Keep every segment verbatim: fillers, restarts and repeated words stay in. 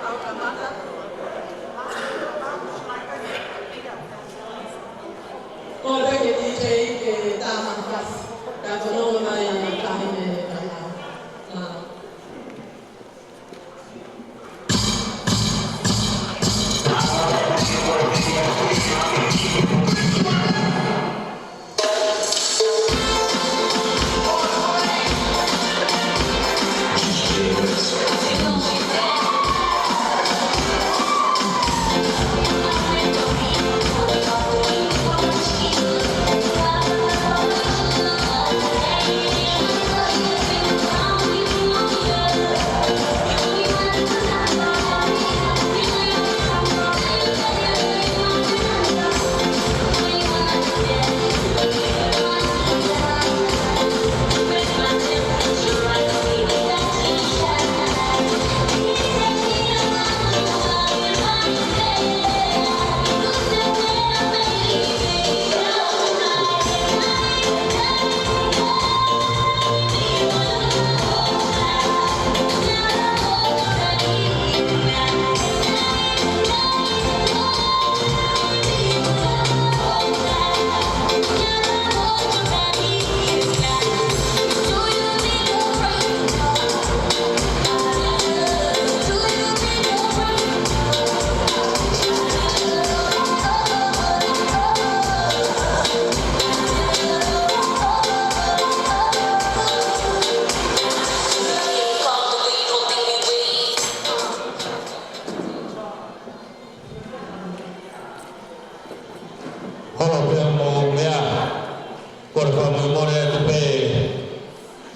Ko e peke D J ke tā mai ha fasi. Ka ko e nonga mai ʻa e tahi mei Kaihaʻa. Mālō. Holo pē mo meʻa, kole fakamolemole atu pē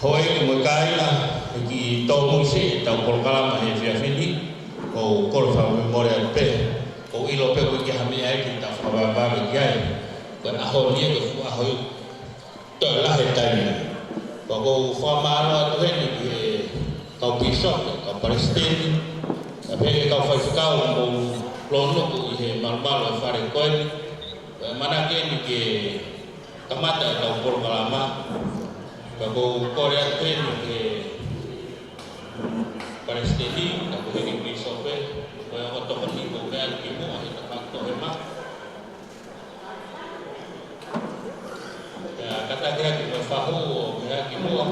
houʻeiki mo e kāinga, he ʻikai tōmui siʻi ʻetau polokalama he efiafi ni, ʻoku ou kole fakamolemole atu pē, ʻoku ou ʻilo pē ʻoku ʻikai ha meʻa ia ke tau fakavavevave ki ai, ko e ʻaho ni ko e fuʻu ʻaho ia. Toe lahi e taimi. Pea ʻoku ou fakamālō atu heni ki he kau pīsope, kau palesiteni, pea pehē ki he kau faifekau ʻoku mou lōnuku ʻi he malumalu ʻo e fale ko eni. Pea ʻamanaki eni ke kamata ʻetau polokalama. Pea ʻoku ou kole atu heni ki he palesiteni, kae pehē ki he pīsope, ko e ongo tokoni ʻoku meʻa atu ki muʻa he tafaʻaki toʻohema. Pea kātaki hake mo e fahu ʻo meʻa ki muʻa.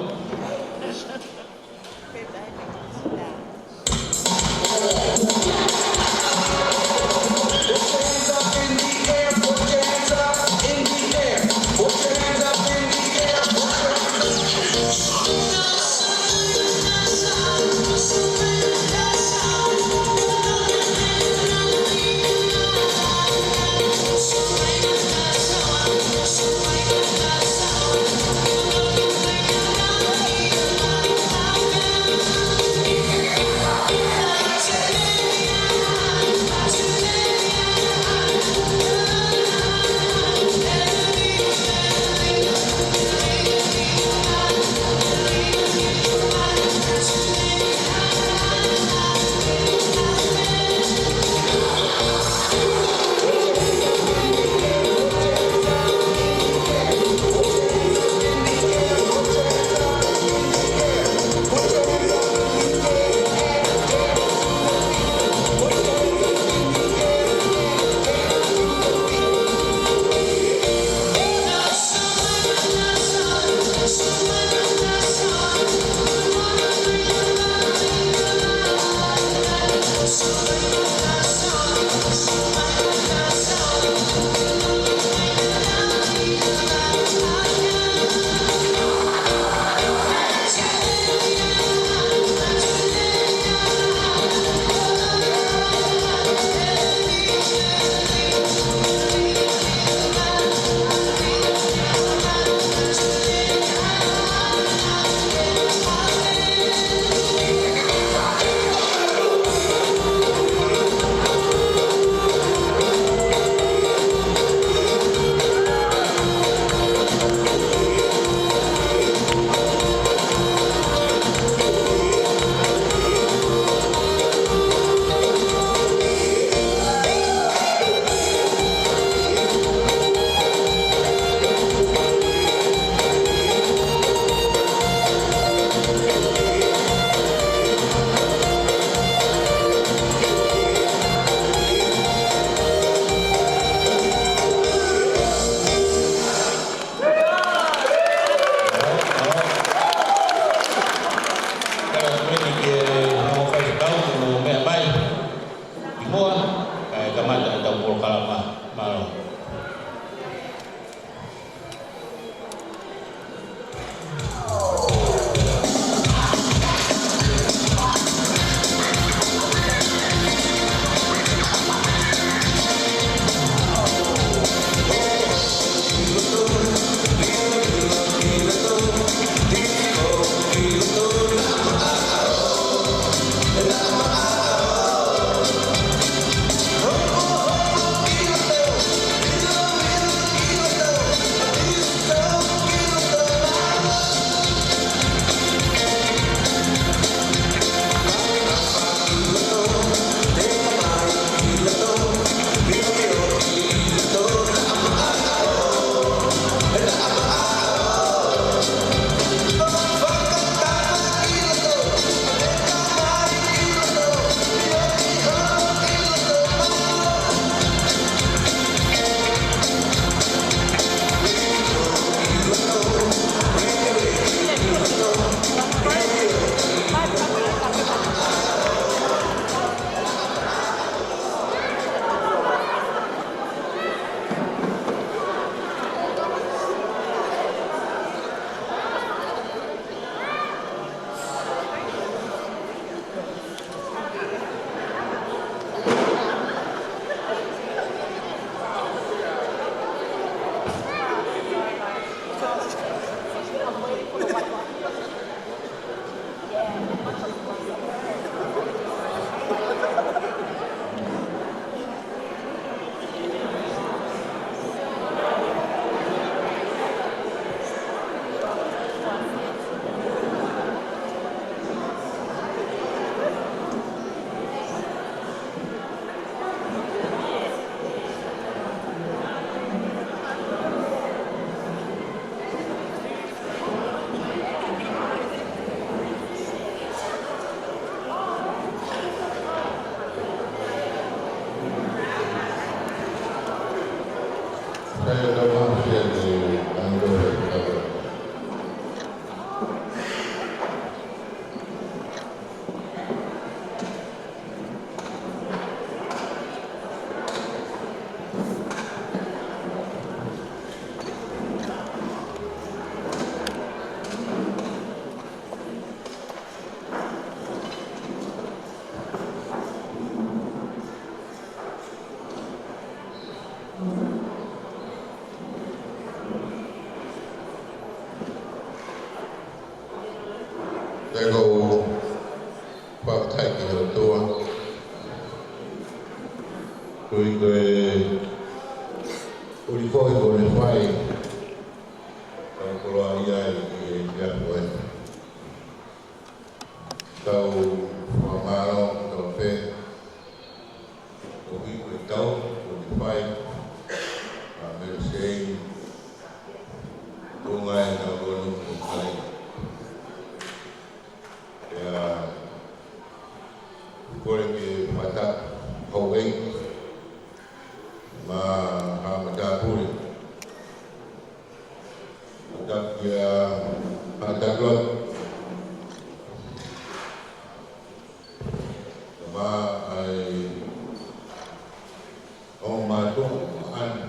Fakafetaʻi ki he ʻOtua. Koeʻuhi ko e ʻuli foʻi kuo ne fai, tau koloaʻia ai ʻi he efiafi ko eni. Tau fakamālō kotoa pē koeʻuhi ko e tau kuo ne fai ʻa Melisei, tuʻunga ʻenau lonu ko Kale. Pea kole ke fakatapu houʻeiki mo haʻa matāpule. Fakatapu kia Haʻa Tatuaki. Mo e ongo mātuʻa mo ʻAna,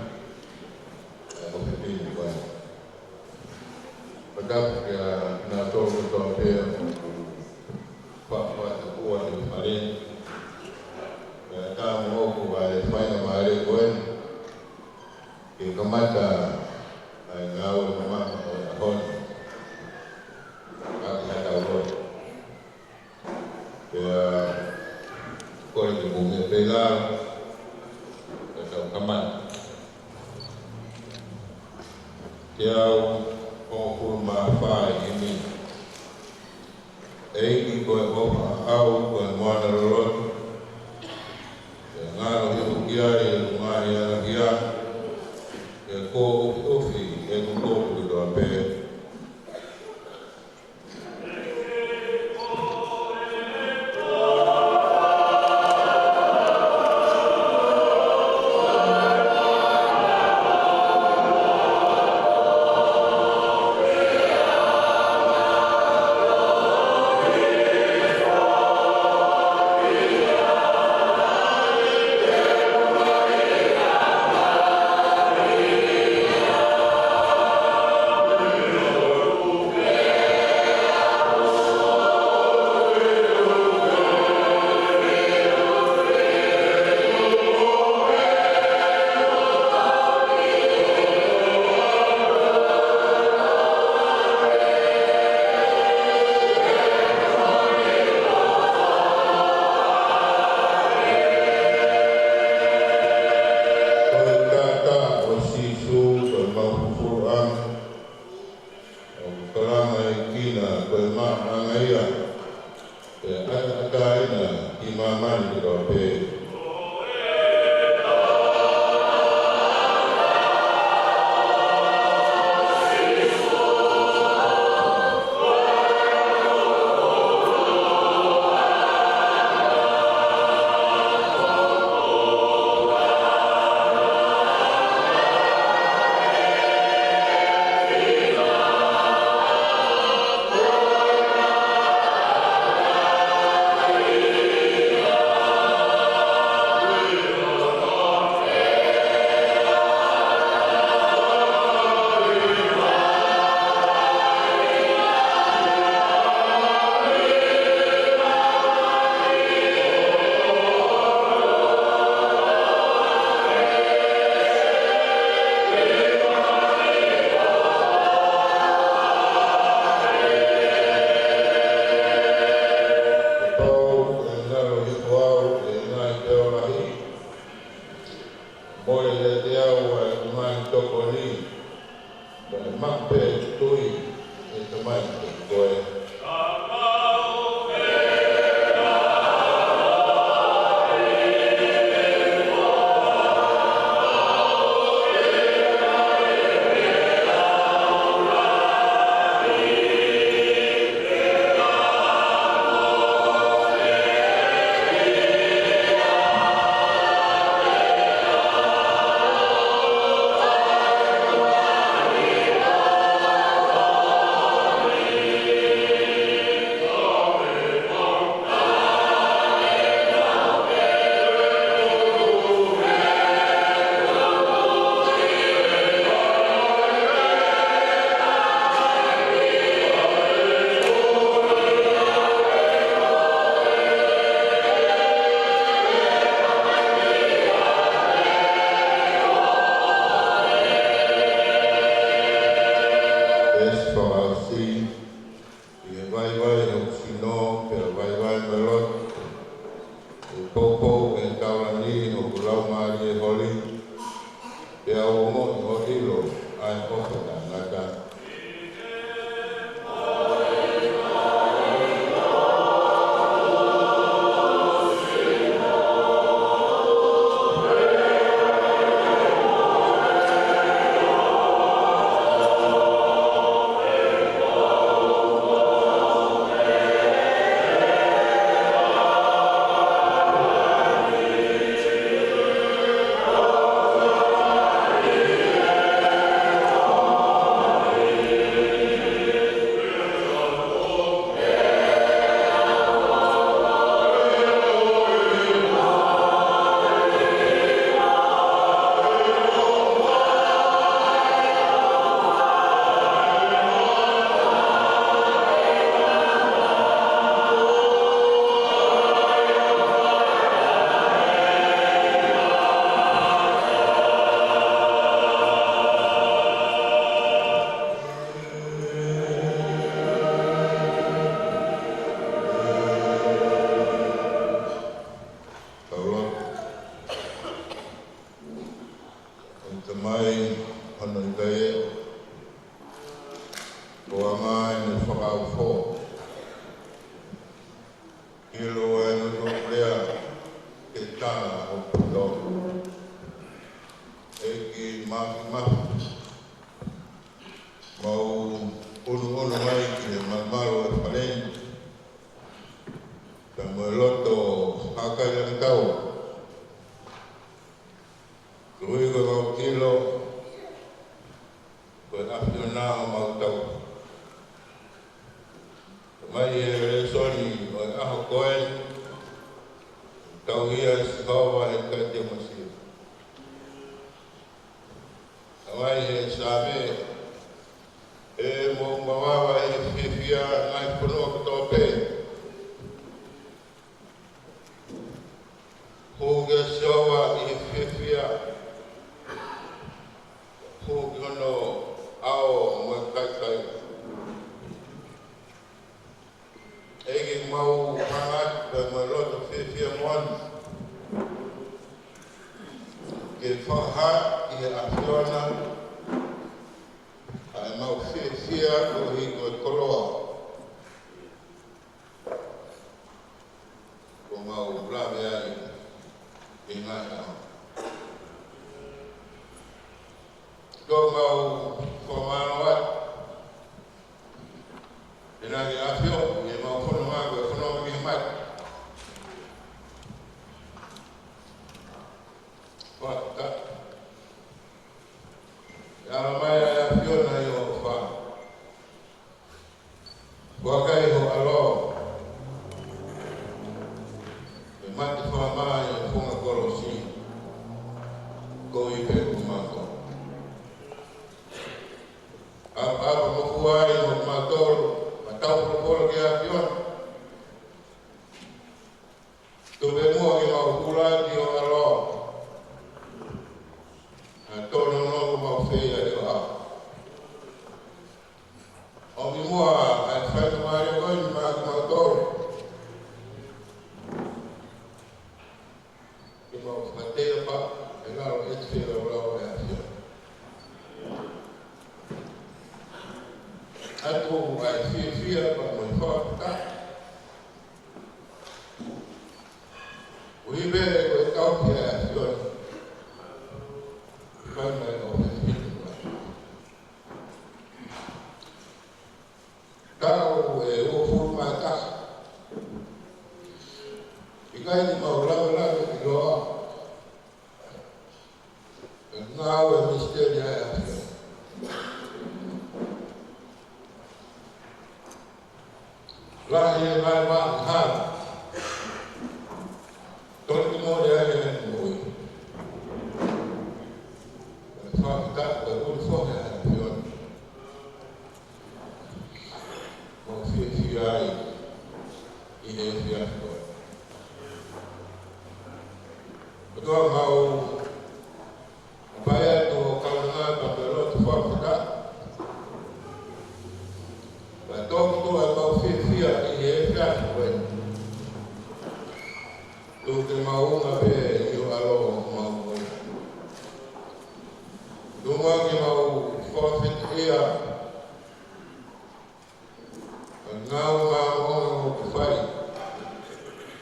ʻa e ʻofefine ko ē. Fakatapu kia kinautolu kotoa pē ʻoku fakafetaʻi ʻi he fale ni. Pea tā moʻoku ʻa e faingamālie ko eni ke kamata ʻa e ngāue mamafa ʻo e ʻaho ni. Ka ki ha tau loa. Pea kole ke mou meʻa pē ʻi lalo, pea tau kamata. Teau hongofulu mā fā ʻi he himi. ʻEiki ko e ʻofa ʻaʻau ko e moana loloto. Pea ngalo hifo ki ai ʻeku ngaahi angahala. Pea kuo ʻufiʻufi ʻeku kovi kotoa pē. Ko e taʻataʻa ʻo Sīsū, ko e mau fufuluʻanga, ʻoku kalanga ʻi kina ko e maʻuʻanga ia, pea ʻataʻatā ʻena ki māmani kotoa pē. Poupou ʻe Taulani hoku laumālie holi, pea u ongoʻi ʻo ʻilo ʻa e ʻofa taʻengata. Tau lotu. ʻE Tamai, hono ʻikai ē, ko e anga ʻene fakaʻufo. ʻIlo ʻa e loto lea ke tala ʻo pito. ʻEiki Māfimafi, mau ʻunuʻunu mai ki he malumalu ʻo e fale ni, pea mo e loto hākailangitau. Koeʻuhi ko ʻemau ʻilo ko e ʻAfiona homau tauhi. Mai he lēsoni ʻo e ʻaho ko ē, tauhi ʻa Sihova he ʻikai te mau sio. Mai he Saame, ʻe mou mavava ʻi he fiefia, ngaahi fonua kotoa pē. Hū kia Sihova ʻi he fiefia, hū ki hono ʻao mo e kaikai. ʻEiki, mau hanga atu pē mo e loto fiefia moʻoni ke fakahā ʻi he ʻAfiona ʻa ʻemau fiefia koeʻuhi ko e koloa. Ko ʻemau lave ai ʻi he ngaahi ʻaho. Ko ʻemau fakamālō atu. ʻEnaki ʻAfio, ʻi heʻemau fononga ko e fononga ki he mate. Fakafetaʻi. ʻE ala mai ʻa e ʻAfiona ʻi hoʻo ʻofa. Vakai ho ʻAlo, ʻe mate fakamā ʻi he funga kolosi, koeʻuhi pē ko mautolu. ʻApaʻapa mo fua ai mo mautolu, ma tau polopolo ki he ʻAfiona. Tuku muʻa ke mau hū ki ho ʻAlo. ʻA e tōnounou mau fai ʻi ho ʻao. ʻOmi muʻa ʻa e faingamālie ko eni maʻa kimautolu. Ke mau fakatepa ʻi lalo ʻi he feilaulau ʻa e ʻAfiona. ʻOatu ʻa e fiefia pea mo e fakafetaʻi. Koeʻuhi pē ko e tauhi ʻa e ʻAfiona. Fai mai ʻo fefine mai. Taʻu ʻe uofulu mā taha. ʻIkai ke mau lavelave ʻiloa ʻa e ngāue misiteli ʻa e ʻAfiona. Lahi e ngaahi maʻu hala. Tonu ke mole ai e moʻui. Fakafetaʻi ko e ʻuli fohe ʻa e ʻAfiona. Mau fiefia ai ʻi he efiafi ko eni. ʻOtua mau ʻoatu ʻa e kaunanga pea mo e loto fakafetaʻi. Pea tō ki tuʻa ʻemau fiefia ʻi he efiafi ko eni. Tuku ke mau unga pē ʻi ho ʻAlo maʻu moʻui. Tuku ke mau fakafetaʻi ʻi he ngāue maʻongoʻonga ʻoku ke fai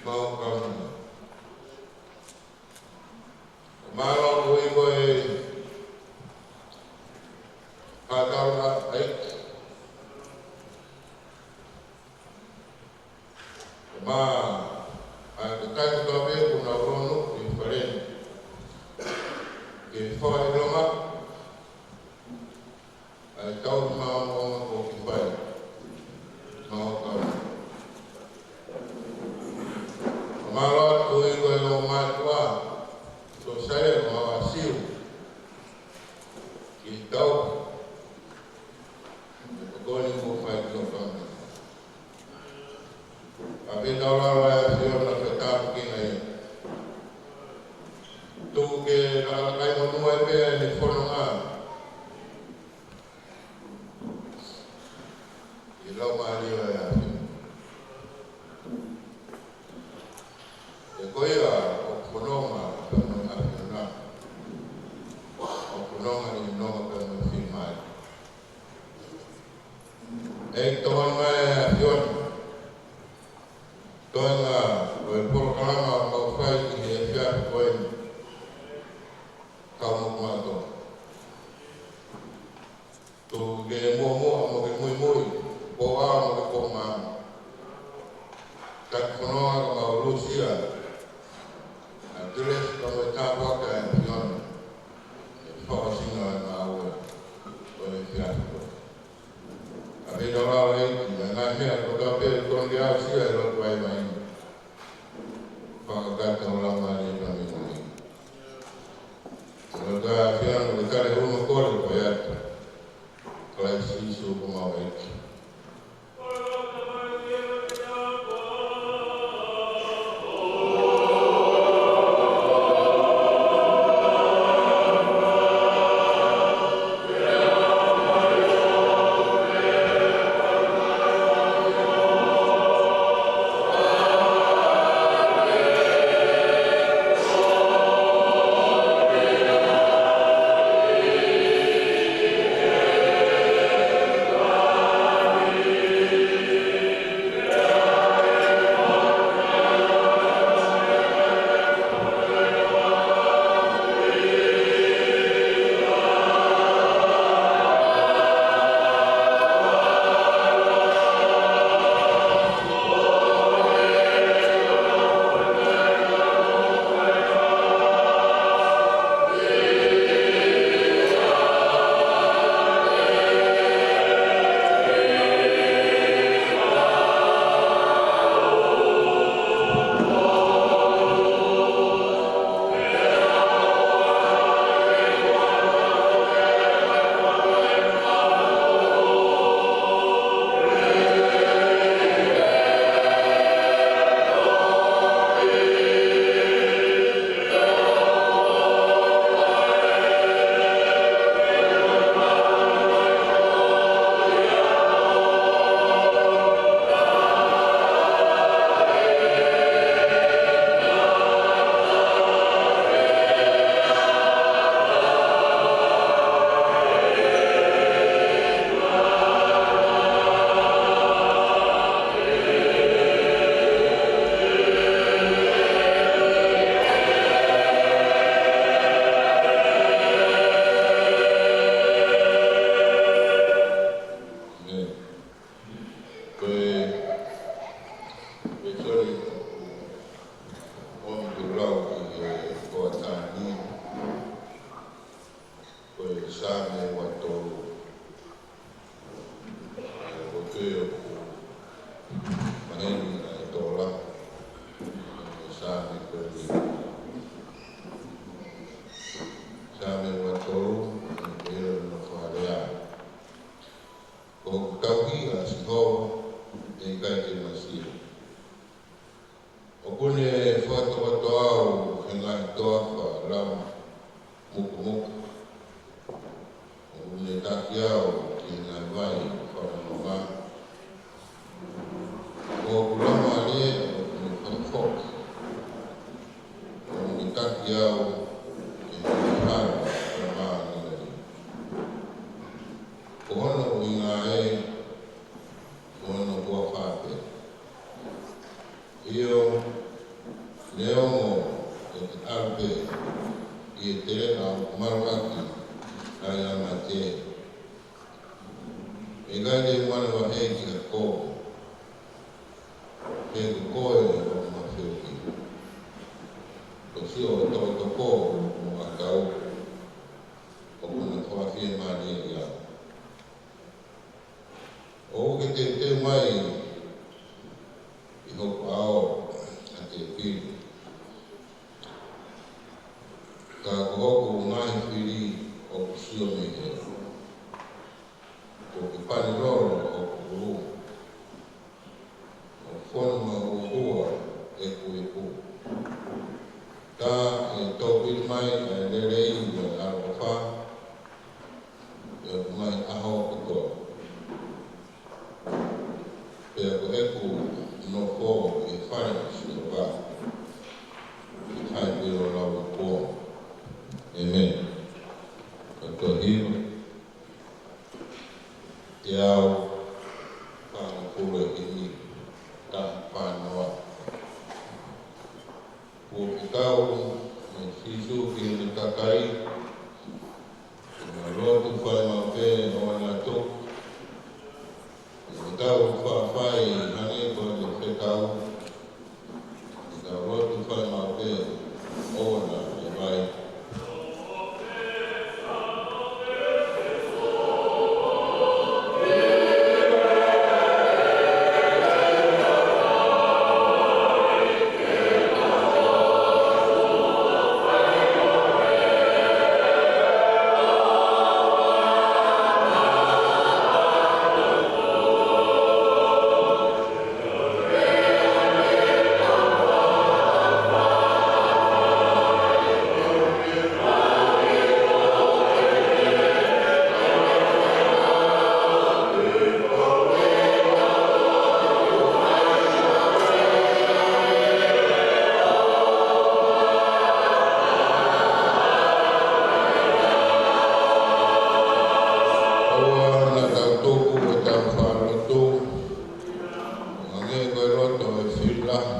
maʻa ho kaungā. Mālō koeʻuhi ko e fakataulaʻeiki. Mo e kakai kotoa pē kuo nau lonu ki he fale ni, ke fakaʻilonga ʻa e tauhi maʻongoʻonga kuo ke fai maʻa ho kaungā. Mālō atu koeʻuhi ko e ongo mātuʻa, Sōsaiale mo Siu, ki he tauhi mo e tokoni kuo fai ki ho kaungā. ʻAfio ʻi ho lalo ʻa e ʻAfiona, fetapuekina ia. Tuku ke lakalaka monūʻia pē ʻene fononga ʻi he Laumālie ʻo e ʻAfiona. He ko ia ʻoku fononga pea mo e ʻAfiona, ʻoku fononga ʻi he nonga pea mo e fiemālie. ʻEiki, tokoni mai ʻAfiona, toenga ʻo e polokalama ʻoku mau fai ʻi he efiafi ko eni, kau mo kimautolu. Tuku ke muʻomuʻa mo ke muimui, pōʻao mo ke pōmaama. Taki fononga ka mau lūsia ʻa e kelesi pea mo e tāpuaki ʻa e ʻAfiona ʻi he fakaʻosinga ʻo e ngāue ʻo e efiafi ko eni. ʻAfio ʻi ho lalo ʻEiki, ʻa e ngaahi meʻa kotoa pē ʻoku totonu ke aʻusia ʻi he lotu vaivai ni, fakakakato ho Laumālie Māʻoniʻoni. Ko e lotu ʻa e ʻAfiona, ko e tali ʻo e kole ko ia ʻia Kalaisi Sīsū ko homau ʻEiki. Ko e, ko e soli ʻoku ʻomi ke lau ʻi he hoʻatā ni, ko e Saame ua tolu. Ko e ʻoku maheni ʻa e tō lā ʻo e Saame ko eni. Saame ua tolu, ko e ʻilo ʻo e fakalea: Ko hoku tauhi ʻa Sihova, ʻe ʻikai te ma sio. ʻOku ne fakatokatoʻa au he ngaahi toafa lama mukumuku. ʻOku ne taki au ki he ngaahi vai fakamonga. Ko hoku laumālie ʻoku ne fakafoki au ʻi he hala ʻo e māmani. Ko hono ʻuhinga ē, ko hono huafa pē. ʻIo, neongo ʻete ʻalu pē ʻi he teleʻa ʻoku maluʻaki ai ʻa mate, ʻe ʻikai te u manavahē ki ha kō, he ko koe ʻoku ma feohi. Ko siʻo tokotoko mo ʻakau, ʻoku na fakafiemālieʻi au. ʻOku ke teuteu mai ʻi hoku ʻao ʻa e tēpile, ka ko hoku ngaahi fili ʻoku sio mei hē. Ko e kiʻi pani lolo hoku ʻulu, ʻo fonu mahuohua ʻeku ipu. Tā ʻe tōpili mai ʻa e lelei mo e ʻaloʻofa ʻi hoku ngaahi ʻaho kotoa. Pea ko ʻeku nofo ʻi he fale ʻo Sihova ʻi he taimi ʻo lauikuonga. ʻĒmeni. Ka tohi teau fāngofulu ʻe himi, taha fā noa. Kuo ke kau mo Sīsū ki heʻene kakai, ʻi he lotu fai maʻu pē ʻo ʻena tuku. ʻI heʻetau faʻa fai hangē ko ʻene fekau, ʻetau lotu fai maʻu pē ʻo ʻena vaivai. ʻOua naʻa tau tuku ʻetau faʻa lotu ʻo hangē ko e loto ʻo e fili lahi,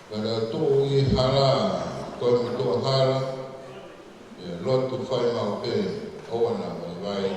ka tau tuʻu ʻi he hala, ko e motuʻa hala, ʻi he lotu fai maʻu pē ʻo ʻena vaivai.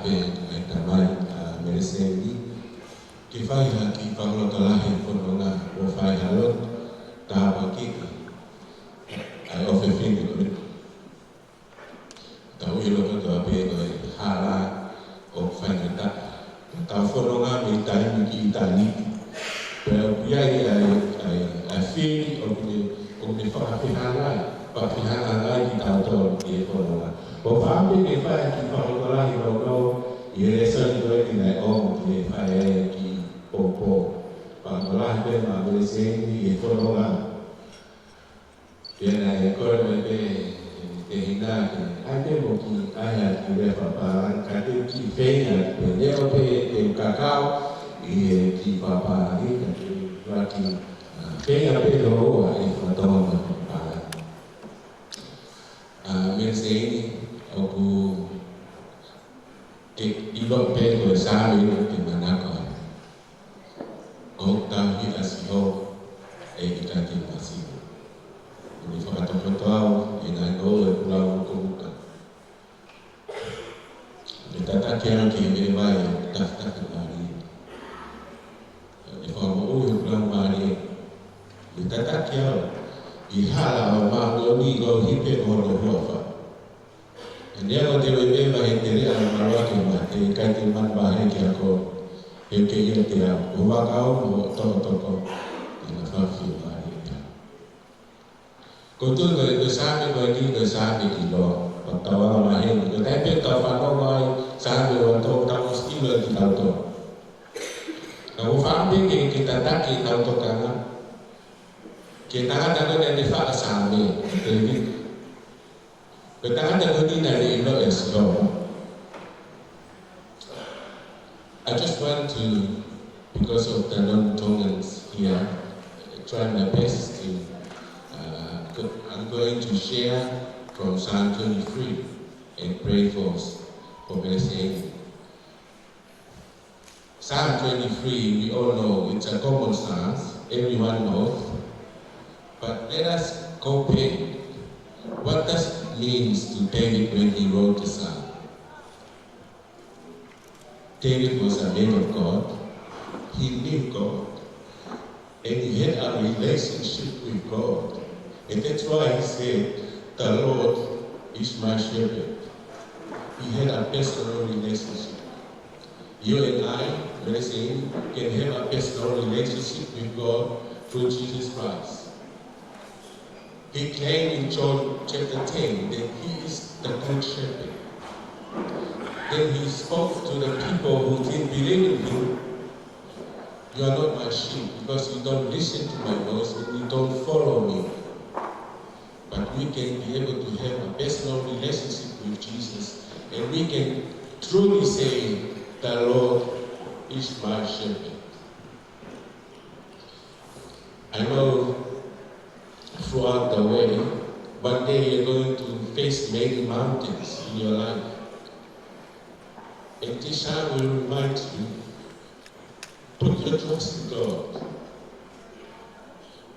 Pea ʻe tamai ʻa Meleseni, ke fai ha kiʻi fakalotolahi fononga ʻo fai ha lotu tāpuaki ʻa e ʻofefine ko eni. Tau ʻilo kotoa pē ko e hala ʻoku faingataʻa. Tau fononga mei taimi ki taimi. Pea ʻoku ʻi ai ʻa e, ʻa e, ʻa e fili ʻoku ne, ʻoku ne fakafehangahangai, fakafehangahangai kitautolu ki he fononga. ʻOku ou fakaʻamu ke fai ha kiʻi fakalotolahi nounou ʻi he lēsoni ko eni naʻe ʻomi ke fai ai e kiʻi poupou. Fakalotolahi pē maʻa Meleseni ʻi he fononga. Pea naʻe kole mai pē ʻe he tehina ke ʻai pē mo kiʻi ʻai ha kiʻi lea fakapālangi, ka te u kiʻi feinga pē, neongo pē te u kakau ʻi he kiʻi fakapālangi, ka te u kiʻi, ʻa, feinga pē ʻo ʻai e fakatonga fakapālangi. ʻA, Meleseni, ʻoku ke ʻilo pē ko e Saame ʻoku ke manako ai. ʻOku tauhi ʻa Sihova ʻe ʻikai te ne masiva. ʻOku ne fakatokoto au ʻi he ngaahi ʻoku lau mukomuka. Ne tataki au ki he meʻa vai ʻoku tafitafi mālie. Ne fakamoʻui ʻoku lau mālie. Ne tataki au ʻi he hala ʻo māʻoniʻoni ʻo hipe ʻo hono huafa. ʻE neongo te u ʻi he vahe tele ʻa e maluʻa ke mate, ʻikai te u manavahē ki he ako, he ʻoku ke ʻiate au, ʻo vaka au mo tokotoko, ʻi he fafio mai ʻiate au. Ko e tui ko e, ko e Saame ko eni ko e Saame ʻiloa, ʻoku tau ala maheni, ko e taimi pē tau fanongo ai, Saame ʻoku tau, tau ʻosi ʻilo ʻe kitautolu. Ka ʻoku ou fakaʻamu ke, ke tataki ʻetau tokanga, ki he tangata ko eni naʻe faʻa Saame, Tēvita. Ko e tangata ko eni naʻe ʻilo ʻe Sihova. I just want to, because of the non-Tongans here, try my best to, uh, go, I'm going to share from Psalm twenty-three and pray for, for Meleseni. Psalm twenty-three, we all know it's a common Psalms, everyone knows. But let us compare what does it means to David when he wrote the Psalm. David was a man of God. He knew God. And he had a relationship with God. And that's why he said, "The Lord is my shepherd." He had a personal relationship. You and I, Meleseni, can have a personal relationship with God through Jesus Christ. He claimed in John chapter ten that he is the good shepherd. Then he spoke to the people who didn't believe in him, "You are not my sheep because you don't listen to my voice and you don't follow me." But we can be able to have a personal relationship with Jesus, and we can truly say, "The Lord is my shepherd." I know throughout the way, one day you're going to face many mountains in your life. And this Psalm will remind you, put your trust in God,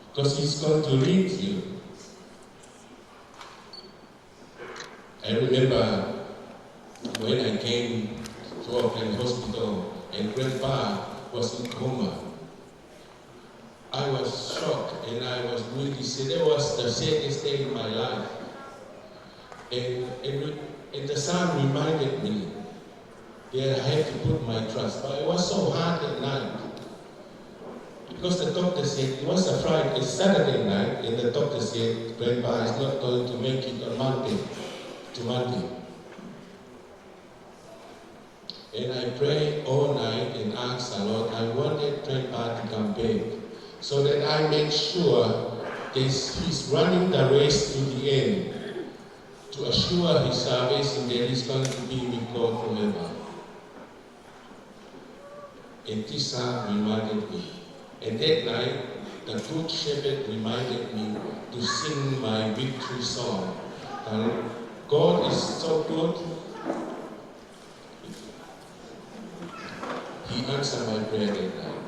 because He's going to lead you. I remember when I came to Auckland Hospital and Grandpa was in coma. I was shocked and I was really sad. That was the saddest day in my life. And, and, and the Psalm reminded me that I had to put my trust. But it was so hard at night. Because the doctor said, it was a Friday, Saturday night, and the doctor said, "Grandpa is not going to make it on Monday, to Monday." And I prayed all night and asked the Lord, I wanted Grandpa to come back so that I make sure that he's running the race to the end, to assure his salvation that he's going to be with God forever. And this Psalm reminded me. And that night, the Good Shepherd reminded me to sing my victory song. And God is so good. He answered my prayer that night.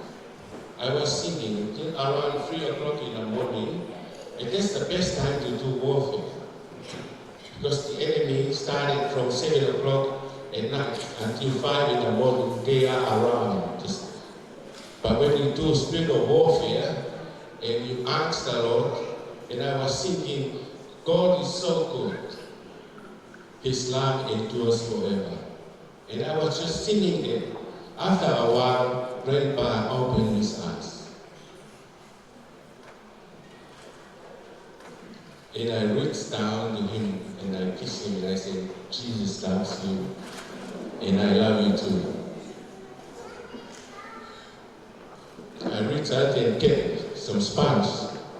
I was singing until around three o'clock in the morning. And that's the best time to do warfare. Because the enemy started from seven o'clock at night until five in the morning, they are around. Just, but when you do spiritual warfare and you ask the Lord, and I was thinking, "God is so good. His love endures forever." And I was just singing it. After a while, Grandpa opened his eyes. And I reached down to him and I kissed him and I said, "Jesus loves you. And I love you too." I reached out and get some sponge,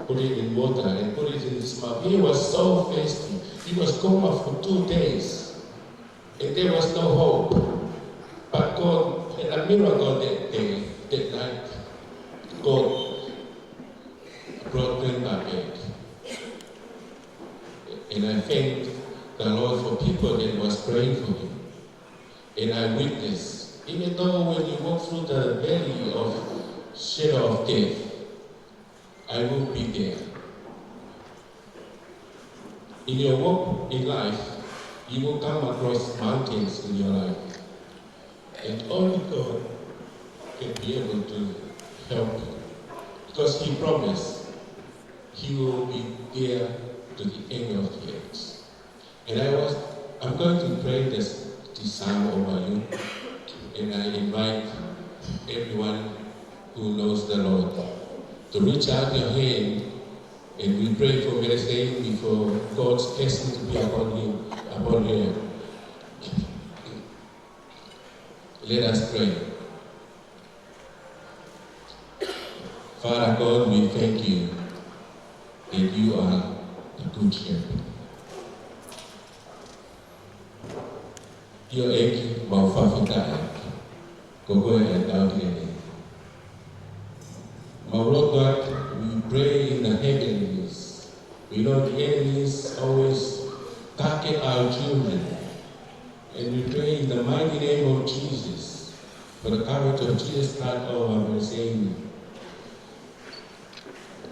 put it in water and put it in his mouth. He was so thirsty. He was coma for two days. And there was no hope. But God had a miracle that day, that night. God brought Grandpa back. And I thank the Lord for people that was praying for him. And I witness, even though when you walk through the valley of shadow of death, I will be there. In your walk in life, you will come across mountains in your life. And only God can be able to help you. Because he promised he will be there to the end of the age. And I was, I'm going to pray this, this psalm over you. And I invite everyone who knows the Lord to reach out your hand and we pray for Melissa before God's blessing to be upon him, upon her. Let us pray. Father God, we thank you that you are the good shepherd. ʻIo ʻEiki, mau fakafetaʻi ʻEiki. Ko koe ʻa e tauhi ʻeni. Mau lotu atu, we pray in the heavenlies. We know the enemies always target our children. And we pray in the mighty name of Jesus, for the courage of Jesus Christ, our Savior.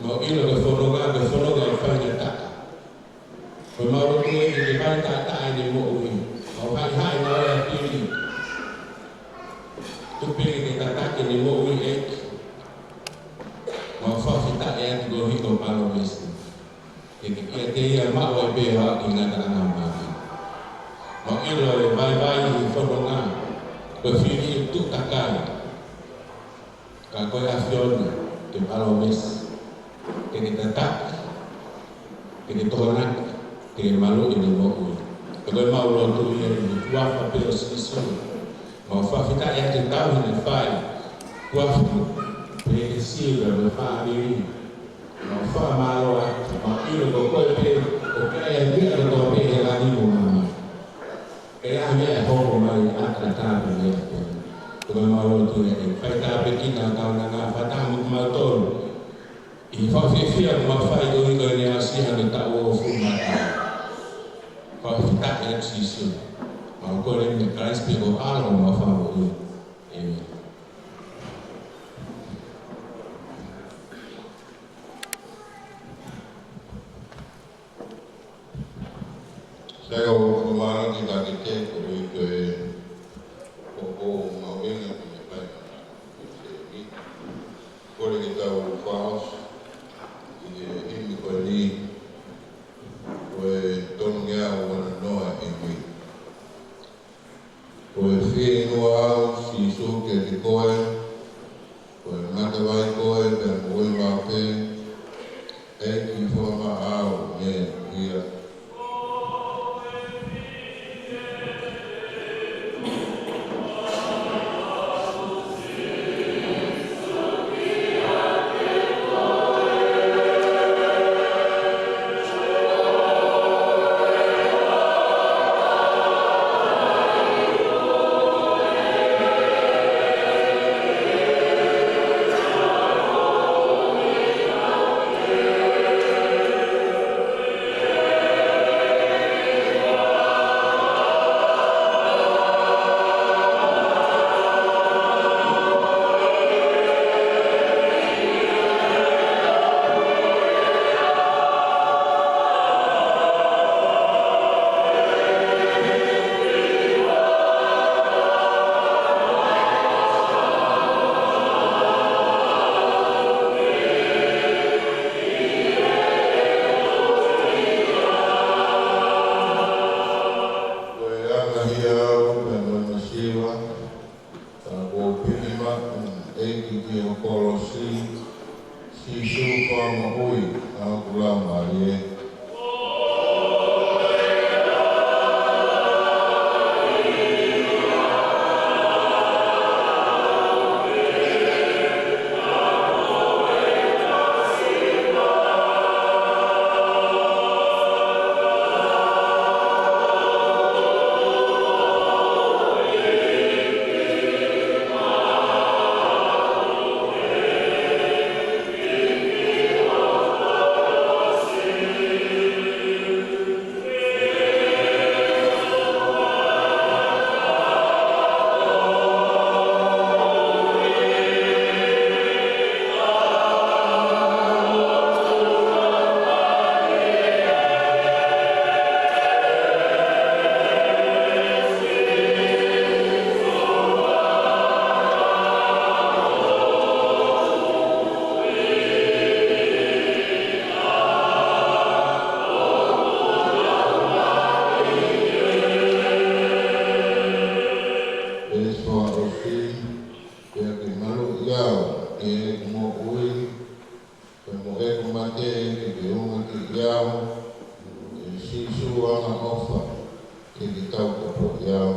Mau ʻilo ko e fononga, ko e fononga ʻo e faingataʻa. Ko ʻemau lotu ʻEiki ke fai taʻataʻa ʻene moʻui. Mau haʻihaʻi ʻene ʻaofili. Tuku pē ke tataki ʻene moʻui ʻEiki. Mau fakafetaʻi atu koeʻuhi ko e palōmesi. Ke ke ʻiate ia maʻu ai pē ʻa e ngataʻanga māmani. Mau ʻilo ʻe vaivai ʻi he fononga, ko e fili ʻe tuʻu takai. Ka ko e ʻAfiona, ke palōmesi, ke ke tataki, ke ke tokonaki, ke ke maluʻi ʻene moʻui. Ko ʻemau lotu ia ʻi he huafa pē ʻo Sīsū. Mau fakafetaʻi ʻa e tauhi naʻe fai. Huafa pē ʻe Sila mo e fāmili. Mau fakamālō atu, mau ʻilo ko koe pē, ʻoku ʻi ai e meʻa kotoa pē he langi mo māmani. ʻE ʻi ai e meʻa ʻe hoko mai ʻa e tangata pē meʻa pē. Ko ʻemau lotu ʻEiki, fai tāpuekina ʻa e kaunanga, fakataha mo kimautolu. ʻI he fakafiefia ʻoku mau fai koeʻuhi ko ʻene ʻasi hano taʻu hongofulu mā taha. Fakafetaʻi atu Sīsū. Mau kole ʻi he Kalaisi pē ko ho ʻAlo mo homau Fakamoʻui. ʻĒmeni. Sai, ʻoku ou fakamālō atu kiate koe koeʻuhi ko e ʻoku ou maʻu e meʻa ke ne fai. Kole ke tau fakaʻosi ʻi he himi ko eni, ko e tolungeau uanoa, himi. Ko e fieinua au Sīsū kiate koe, ko e matavai koe pea mo au pē, ʻEiki, fakamaʻa au mei he moʻui. ʻEiki ki ho kolosi, Sīsū Fakamoʻui ʻa hoku laumālie. Pea ke maluʻi au ʻi heʻeku moʻui, pea mo ʻeku mate ke ke ʻumaʻā kiate au, ʻe Sīsū angaʻofa, ke ke taukapoʻi au.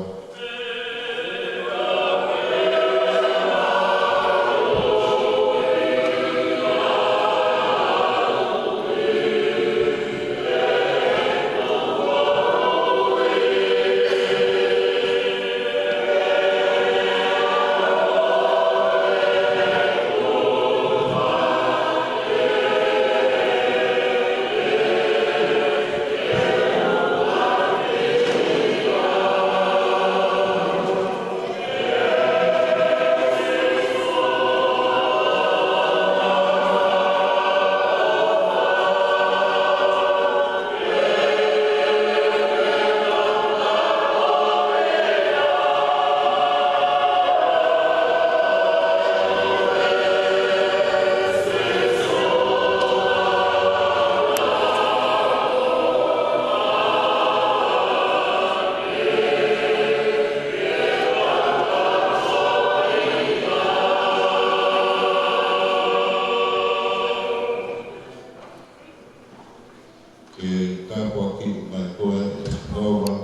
Ke tāpuakiʻi mai koe ʻe Sihova,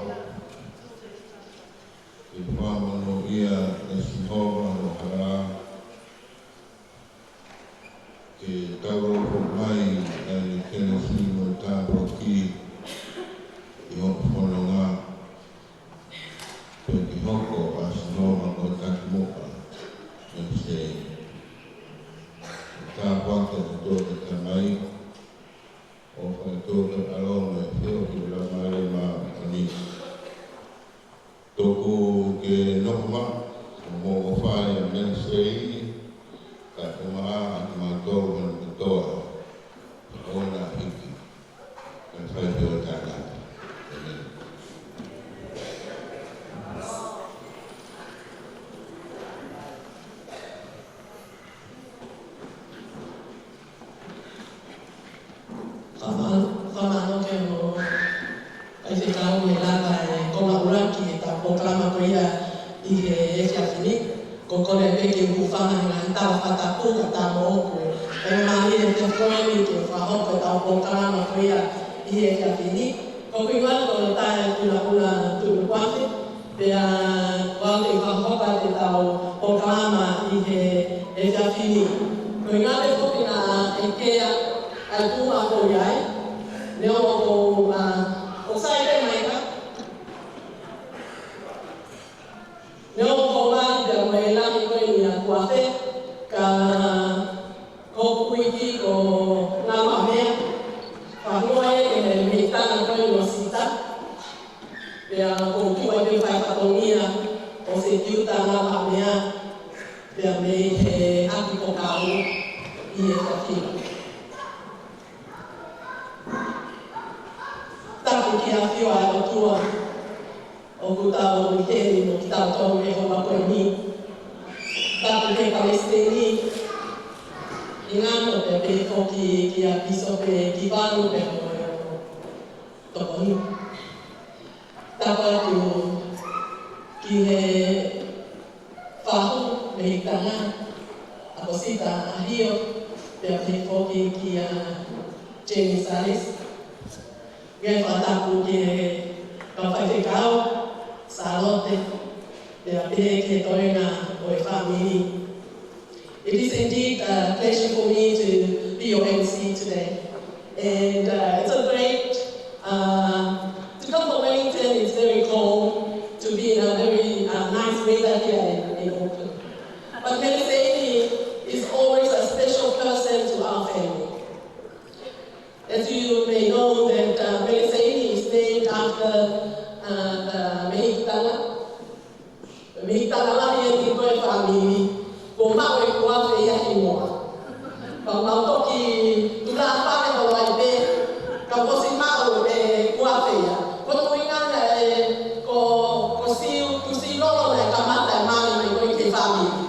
ke fakamonūʻia ʻe Sihova ho hala, ke taulōfuʻu mai ʻa e kelesi mo e tāpuaki ʻi hoʻo fononga, pea ke hoko ʻa Sihova ko ho takimuʻa mei he sēniti. Tāpuaki ʻa e ʻOtua ko e Tamai, ʻofa ʻa e ʻOtua ko e ʻAlo mo e feohi ʻa e Laumālie Māʻoniʻoni. Tuku ke nofo maʻa, ʻo mo ʻofa ʻi he meʻa sēniti, kae ʻumaʻā ʻa kimautolu hono kotoa, ʻo na hiki, kae fai pē ʻo taʻengata. ʻĒmeni. Fakamālō, fakamālō ki he ʻEiki ʻi he lava e konga ʻuluaki ʻetau polokalama ko ia ʻi he efiafi ni. Ko e kole pē ke u hūfanga he ngaahi tala fakatapu kae ʻatā moʻoku e faingamālie ʻe fai ʻeni ke fakahoko ʻetau polokalama ko ia ʻi he efiafi ni. Ko hoku ʻuhinga ko Tae Pulapula Tuʻunukuafe. Pea ʻoku ou fakahoko atu ʻetau polokalama ʻi he efiafi ni. Ko e ʻuhinga pē foki naʻe ʻekea ʻa e tuʻunga ko ia ai. Neongo ʻoku ou, ʻa, ʻoku sai pē mai ka. Neongo ʻoku ou mali pea mo e langi ko eni ʻa Kuafe, ka ko hoku iiki ko Ngāuhamea, fahuo e ʻe he meʻitanga ko eni ʻo Sita, pea ʻoku ou tuʻu ai pē ʻo fai fatongia ʻo Setiuta Ngāuhamea, pea mei he ʻAki ko Kau ʻi he Kafio. Tapu ki he ʻafio ʻa e ʻOtua ʻoku tau ʻi heni mo kitautolu he houa ko eni. Tapu ki he palesiteni, ʻi ngano pē pē foki kia Pīsope Kivalu pea mo e tokoni. Tapu atu ki he fahu mei Tonga, ʻa Kosita ʻAhio, pea pehē foki kia Jenny Salis. Ngaahi fakatapu ki he kau faifekau, Sālote, pea pehē ki he toenga ʻo e fāmili. It is indeed a pleasure for me to be your M C today. And uh, it's a great uh, to come from Wellington. It's very cold. To be in a very uh, nice weather here in, in Auckland. But Meleseini is always a special person to our family. As you may know that uh, Meleseini is named after uh, the Mehikitanga. Mehikitanga lahi ʻeni ko e fāmili, ko e maʻu e kuafe ia hingoa. Pea mau toki tuʻu fale Hawaii pē, ka kuo ʻosi maʻu e kuafe ia. Ko e ʻuhinga ia ē, ko, ko Siu, ko Siulolo naʻe kamata e mali mai ko ē ki he fāmili.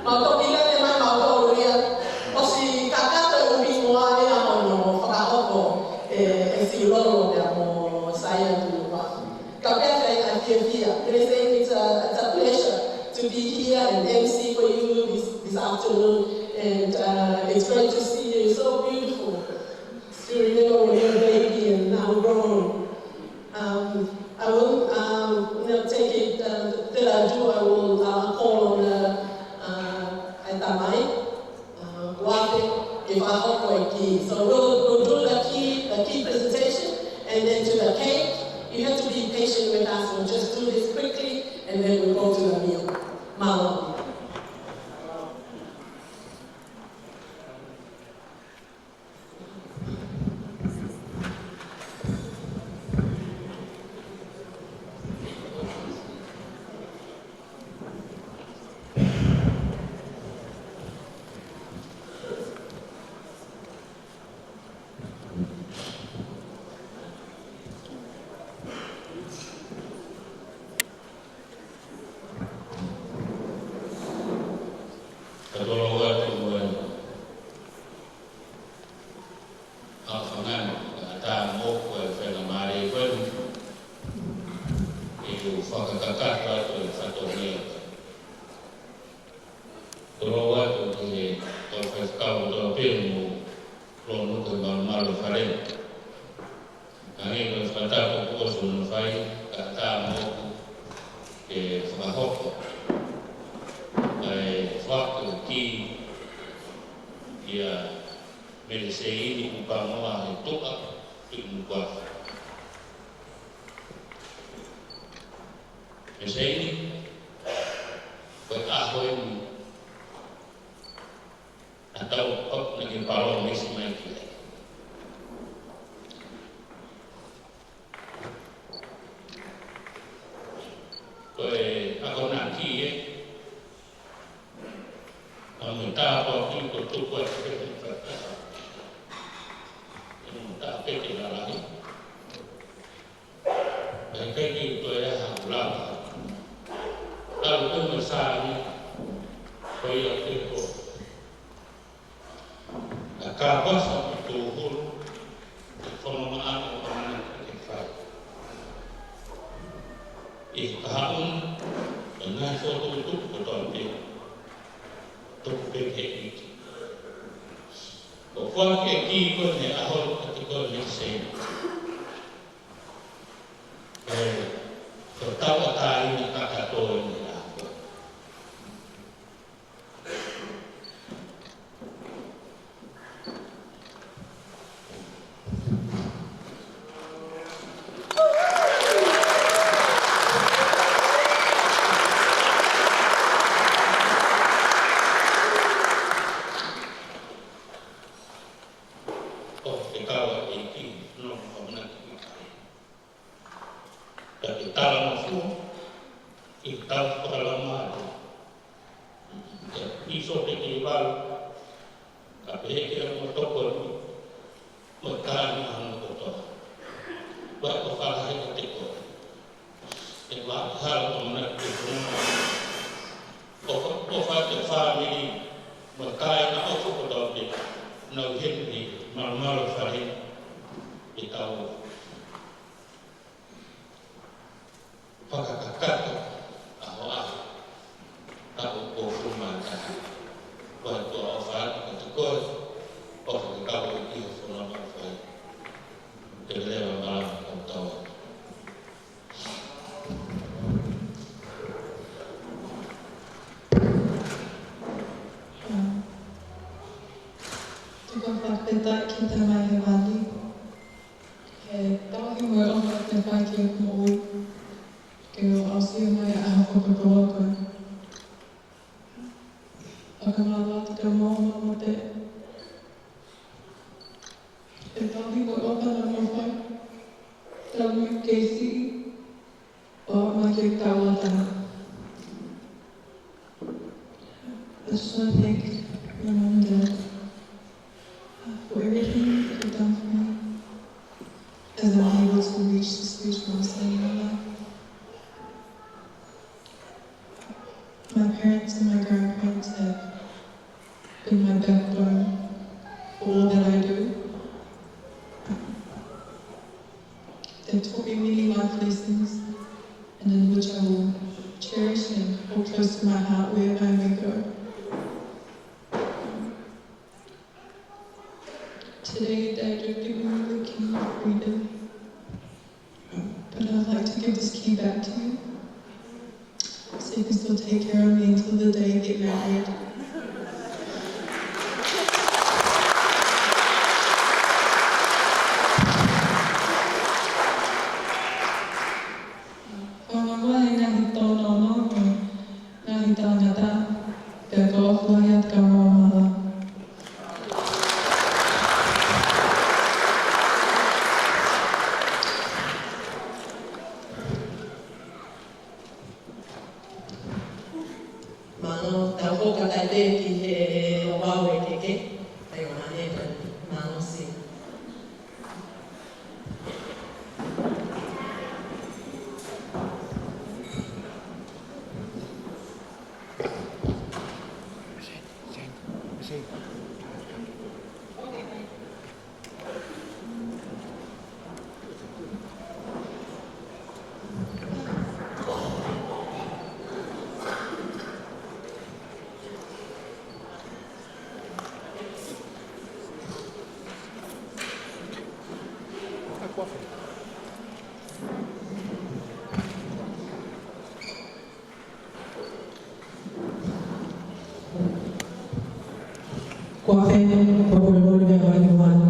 Mau toki lele mai mautolu ia, ʻosi kakato e ʻū hingoa ia hono fakahoko ʻe, ʻe Siulolo pea mo Saia Tunupa. Ka pehē ʻa e fiefia. Meleseini, it's a, it's a pleasure to be here and M C for you this, this afternoon. And uh, it's great to see you. So beautiful. Still remember when you were a baby and now grown. Um, I will um, not take it uh, that I do. I will uh, call on the uh, ʻatamai. Uh, kuafe, ʻe fakahoko e kī. So we'll, we'll do the key, the key presentation, and then to the cake. You have to be patient with us. We'll just do this quickly, and then we'll go to the meal. Mālō. Ka tolo atu ai. ʻA fangani, ka tā mo ko e fenga mare ko e. ʻE u fakakakato atu e fatongia. Tolo atu ki he kau faifekau kotoa pē mo Lonuku he malumalu fale. Hangē ko e fakatapu kuo ʻosi hono fai, ka tā mo ke fakahoko. Kae fakahoko ki ia Meleseini Kupangoa he Tuʻa, Tuʻi Nukuʻafa. Meleseini, ko e ʻaho eni, ʻa tau ʻoku na ke palōmesi mai ki ai. Ko e akonaki ē, ʻa mo e tāpuaki ko tuku ai ke he fakataha. ʻE mo tāpeke lalahi. ʻIkai ke u toe ʻai ha ʻuluaki. Talu ko e meʻa sāni, ko ia ke ko. Ka ka pasa mo tō holo, ʻe fono maʻana ʻo ʻamanaki ke fai. ʻI he kahaʻu, ʻe ngaahi fokotuʻutuʻu kotoa pē, tuku pē ki he ʻEiki. ʻO fua ke kī ko e ʻaho ka te ko e sēniti. ʻE, ko tauʻatāina kakato ʻi he ʻaho. ʻO te kau ʻa e ʻEiki, no, ʻamanaki. Ka te tala mo fua, ʻi he tau fakalama atu. Ka piso te ke valu, ka pehē ke mo toko ni, mo tāna mo kotoa. Wa ko fala he ka te ko. ʻE wa hala ko mana te ko. ʻO fa, ʻo fa te fāmili, mo tāna ʻo kotoa pē. Nau heni, malumalu fale, ʻe tau. Fakakakato ʻaho ʻaho, taʻu uofulu mā taha. Ko e toa ʻofa atu, ko e tokosi, ʻofa ke kau ki he folau ʻofa. Ke leva malanga kau tau. Tuku fakafetaʻi ki he Tamai Hēvani, he tauhi mo e ʻofa kuo ne fai ki hoku moʻui, ke u aʻusia mai ʻa e ʻaho fakakoloa ko eni. Fakamālō atu ki he moʻui mo e motuʻa. He tauhi mo e ʻofa naʻa mou fai, talu mei he kei siʻi, ʻo aʻu mai ki he tauʻatāina. I just wanna thank my mom and dad for everything that they've done for me as I'm able to reach this huge milestone in my life. My parents and my grandparents have been my backbone for all that I do. They taught me many life lessons, and in which I will cherish and hold close to my heart wherever I may go. Today, Dad, you're giving me the key of freedom. But I'd like to give this key back to you, so you can still take care of me until the day I get married. Fakamālō e ngaahi tōnounou, ngaahi tangata, pea ko e ʻofa ia te kau mama. Mālō, tau hoko atu ki he ouau ʻe Keke, tai o nane, mālō si. Kuo fē, kuo pule pule pē ʻa e ʻaho ni.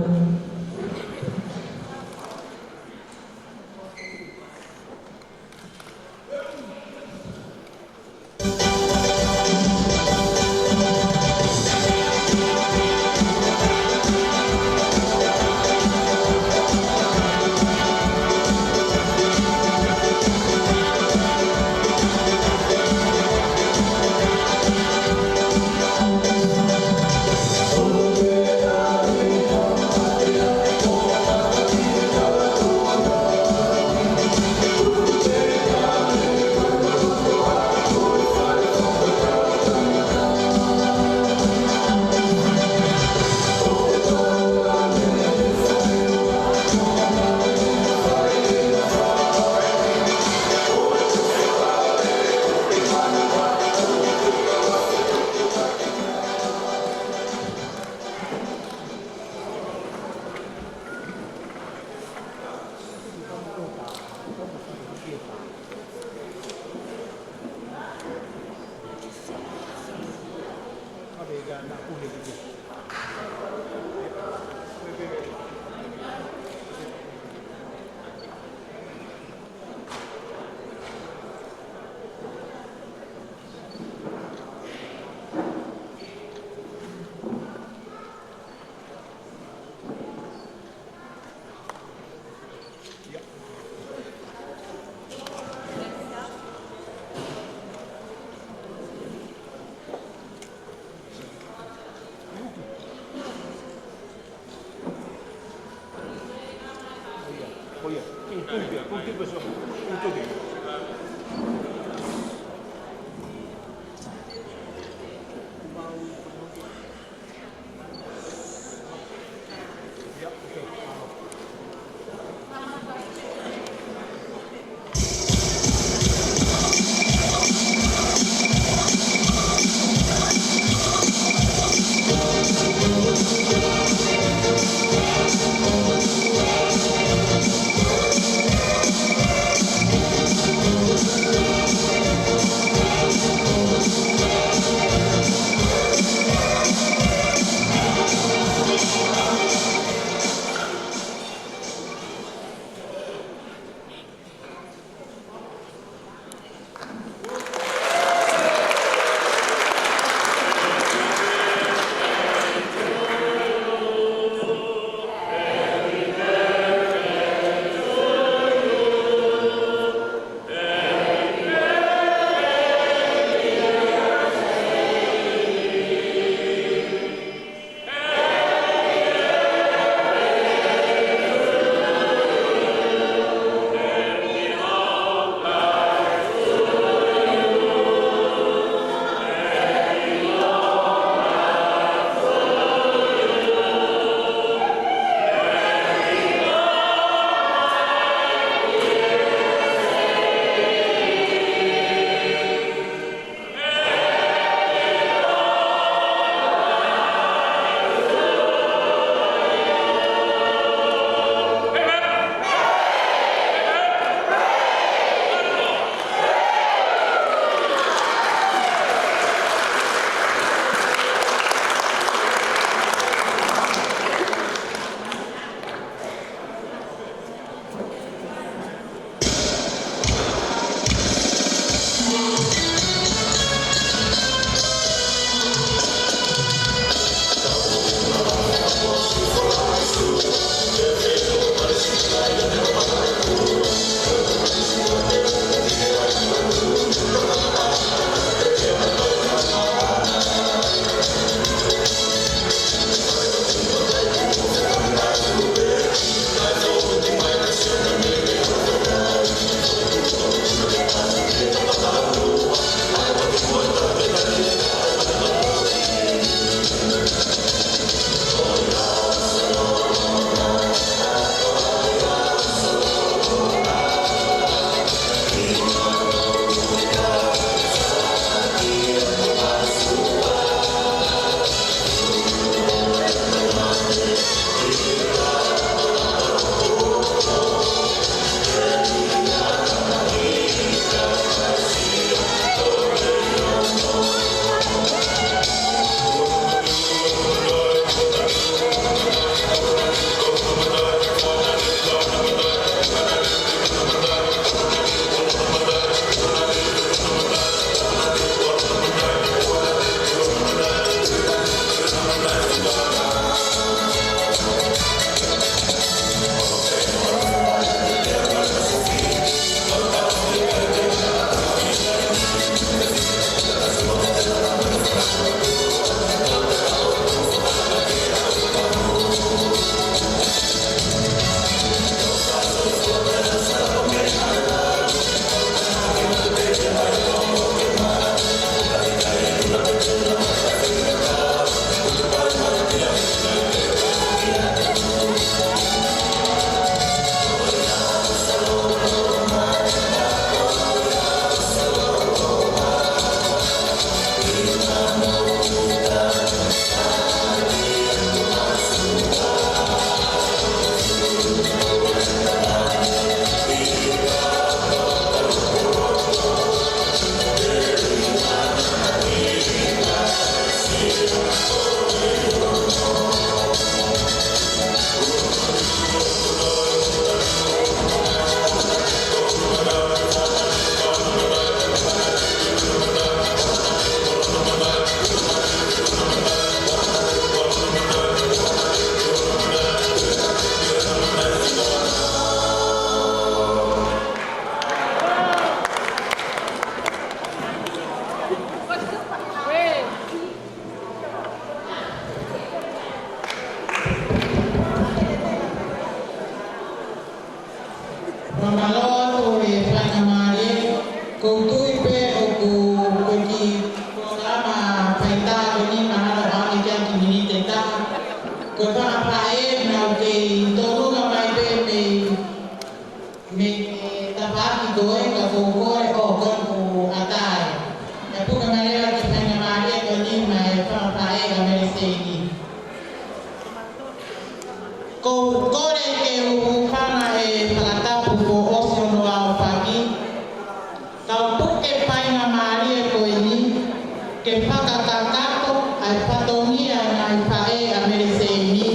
Ke fakakakato ʻa e fatongia ʻo e ngaahi faʻē ʻa Mele Seini,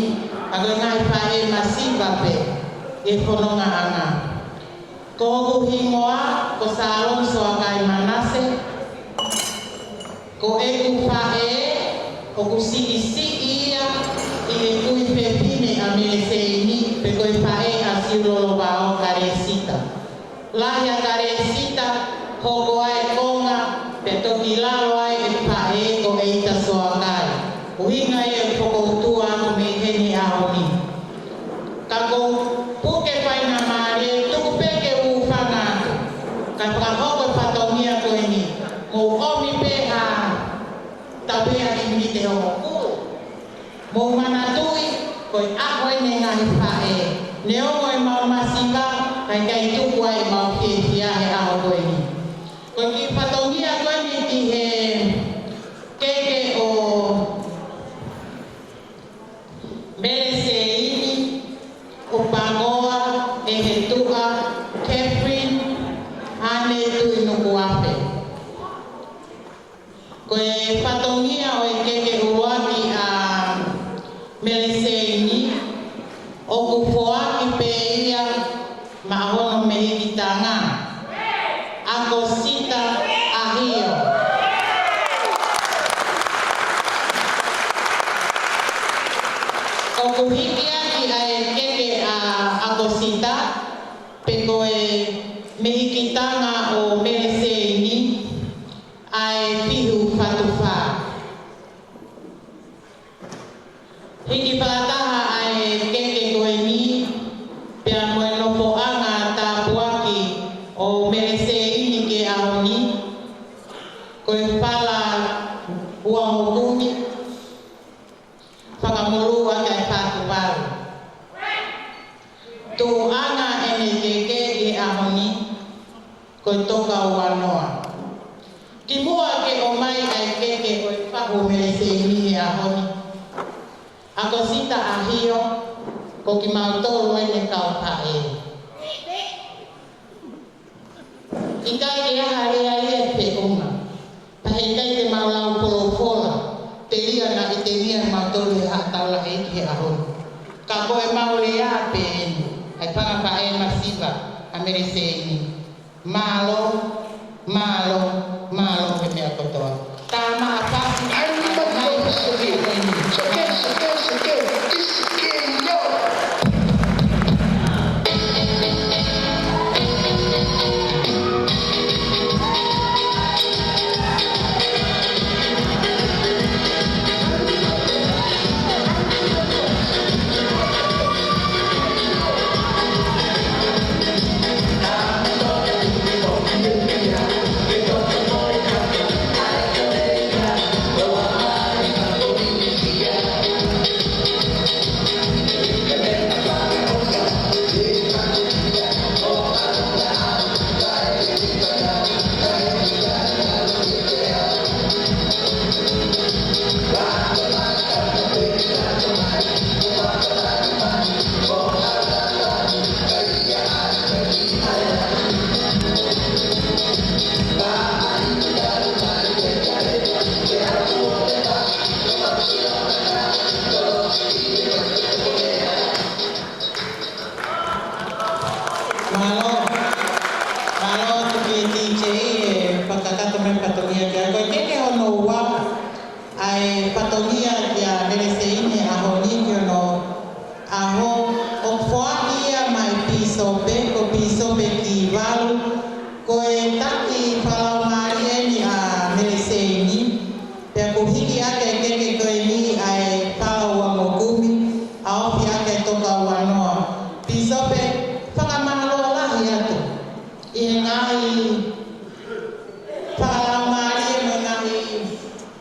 ʻa ko e ngaahi faʻē masiva pē ʻi he fonongaʻanga. Ko hoku hingoa ko Salome Soakai Manase, ko ʻeku faʻē ʻoku siʻisiʻi ia ʻi he kui fefine ʻa Mele Seini, pe ko e faʻē ʻa Siulolo Vao, Kalesita. Lahi ʻa Kalesita, hoko ai e konga, pea toki lalo ai e faʻē ko ʻEita Soakai. ʻUhinga ia ʻoku ou fokoutua atu mei heni he ʻaho ni. Ka ʻoku ou puke faingamālie, tuku pē ke u hūfanga atu. Kae fakahoko e fatongia ko eni, mou ʻomi pē ha tavea ʻi mite o moku. Mou manatuʻi, ko e ʻaho eni e ngaahi faʻē. Neongo ʻemau masiva, ka ʻikai tuku ai ʻemau fiefia he ʻaho ko eni. Ko e kiʻi fatongia ko eni ki he keke ʻo Mele Seini, ʻo Pangoa, ʻEhetuʻa, Catherine, Ane Tuʻinukuafe. Ko e fatongia ʻo e keke ʻuluaki ʻa Mele Seini, ʻoku foaki pē ia maʻa hono mehikitanga, ʻAkosita ʻAhio. ʻOku hiki ʻaki ʻa e keke ʻa ʻAkosita, pe ko e mehikitanga ʻo Mele Seini, ʻa e Fihu Fatu Fā. Hiki fakataha ʻa e keke ko eni, pea mo e nofoʻanga tāpuaki ʻo Mele Seini ki he ʻaho ni, ko e fala ua mokumi, fakamolū ʻaki ʻa e fā tuvalu. Tuʻuʻanga ʻene keke ʻi he ʻaho ni, ko e toka ua noa. Kimuʻa ke ʻomai ʻa e keke ʻo e fahu ʻo Mele Seini he ʻaho ni, ʻAkosita ʻAhio, ko kimautolu eni kau faʻē. ʻIkai ke ʻi ai ha lea ia ʻe feʻunga. Pea heʻikai te mau lau folofola, telia naʻe ʻi heni ʻa mautolu he Haʻa Taulaʻeiki he ʻaho ni. Ka ko ʻemau lea pē eni, ʻa e fanga faʻē masiva ʻa Mele Seini. Mālō, mālō, mālō he meʻa kotoa. Tama Fasi. Ai, ni ma te seke, seke, seke, seke, seke, yo. Mālō, mālō atu ki he D J, ʻe fakakakato mai fatongia ki ai. Ko e keke hono ua, ʻa e fatongia kia Mele Seini he ʻaho ni, ki hono ʻaho, ʻoku foaki ia maʻa e pīsope, ko Pīsope Kivalu, ko e taki fakalaumālie eni ʻa Mele Seini, pea kuo hiki ʻaki e keke ko eni ʻa e fala ua mokumi, ʻa ofi ʻaki e toka ua noa. Pīsope, fakamālō lahi atu ʻi he ngaahi fakalaumālie mo e ngaahi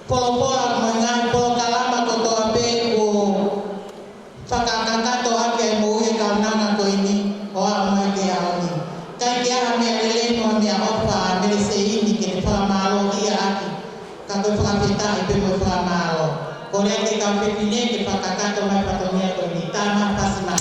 folofola mo e ngaahi polokalama kotoa pē kuo fakakakato ʻaki ʻa e moʻui ʻa e kaunanga ko eni ʻo aʻu mai ki he ʻaho ni. ʻIkai ke ʻi ai ha meʻalele mo ha meʻaʻofa ʻa Mele Seini ke ne fakamālōʻia ʻaki. Ka ko e fakafetaʻi pē mo e fakamālō. Kole atu ki he kau fefine ke fakakakato mai fatongia ko eni. Tama Fasi mai.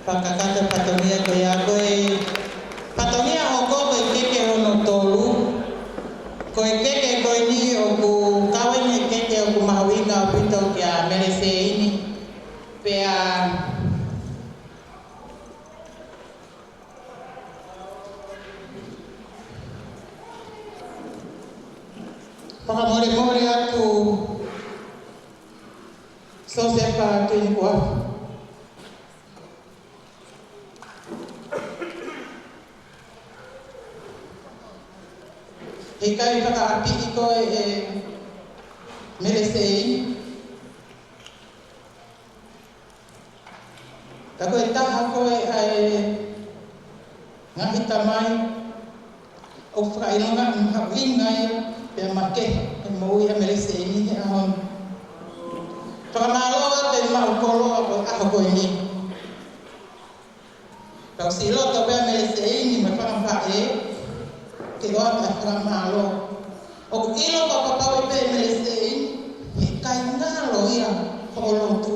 Fakakakato e fatongia ko ia, ko e fatongia hoko ko e keke hono tolu. Ko e keke ko eni ʻoku kau eni e keke ʻoku mahuʻinga ʻaupito kia Mele Seini. Pea fakamolemole atu Siosefa Tuʻinukuafe. He ʻikai fakaʻapiʻi koe ʻe Mele Seini. Ka ko e taha koe ʻa e ngaahi tamai ʻoku fakaʻilonga mahuʻinga ia pea makehe he moʻui ʻa Mele Seini he ʻaho ni. Fakamālō atu e maʻu koloa ko e ʻaho ko eni. Kau siʻi loto pē ʻa Mele Seini mo e fanga faʻē ke ʻoatu e fakamālō. ʻOku ʻilo fakapapau pē ʻe Mele Seini he ʻikai ngalo ia hoʻo lotu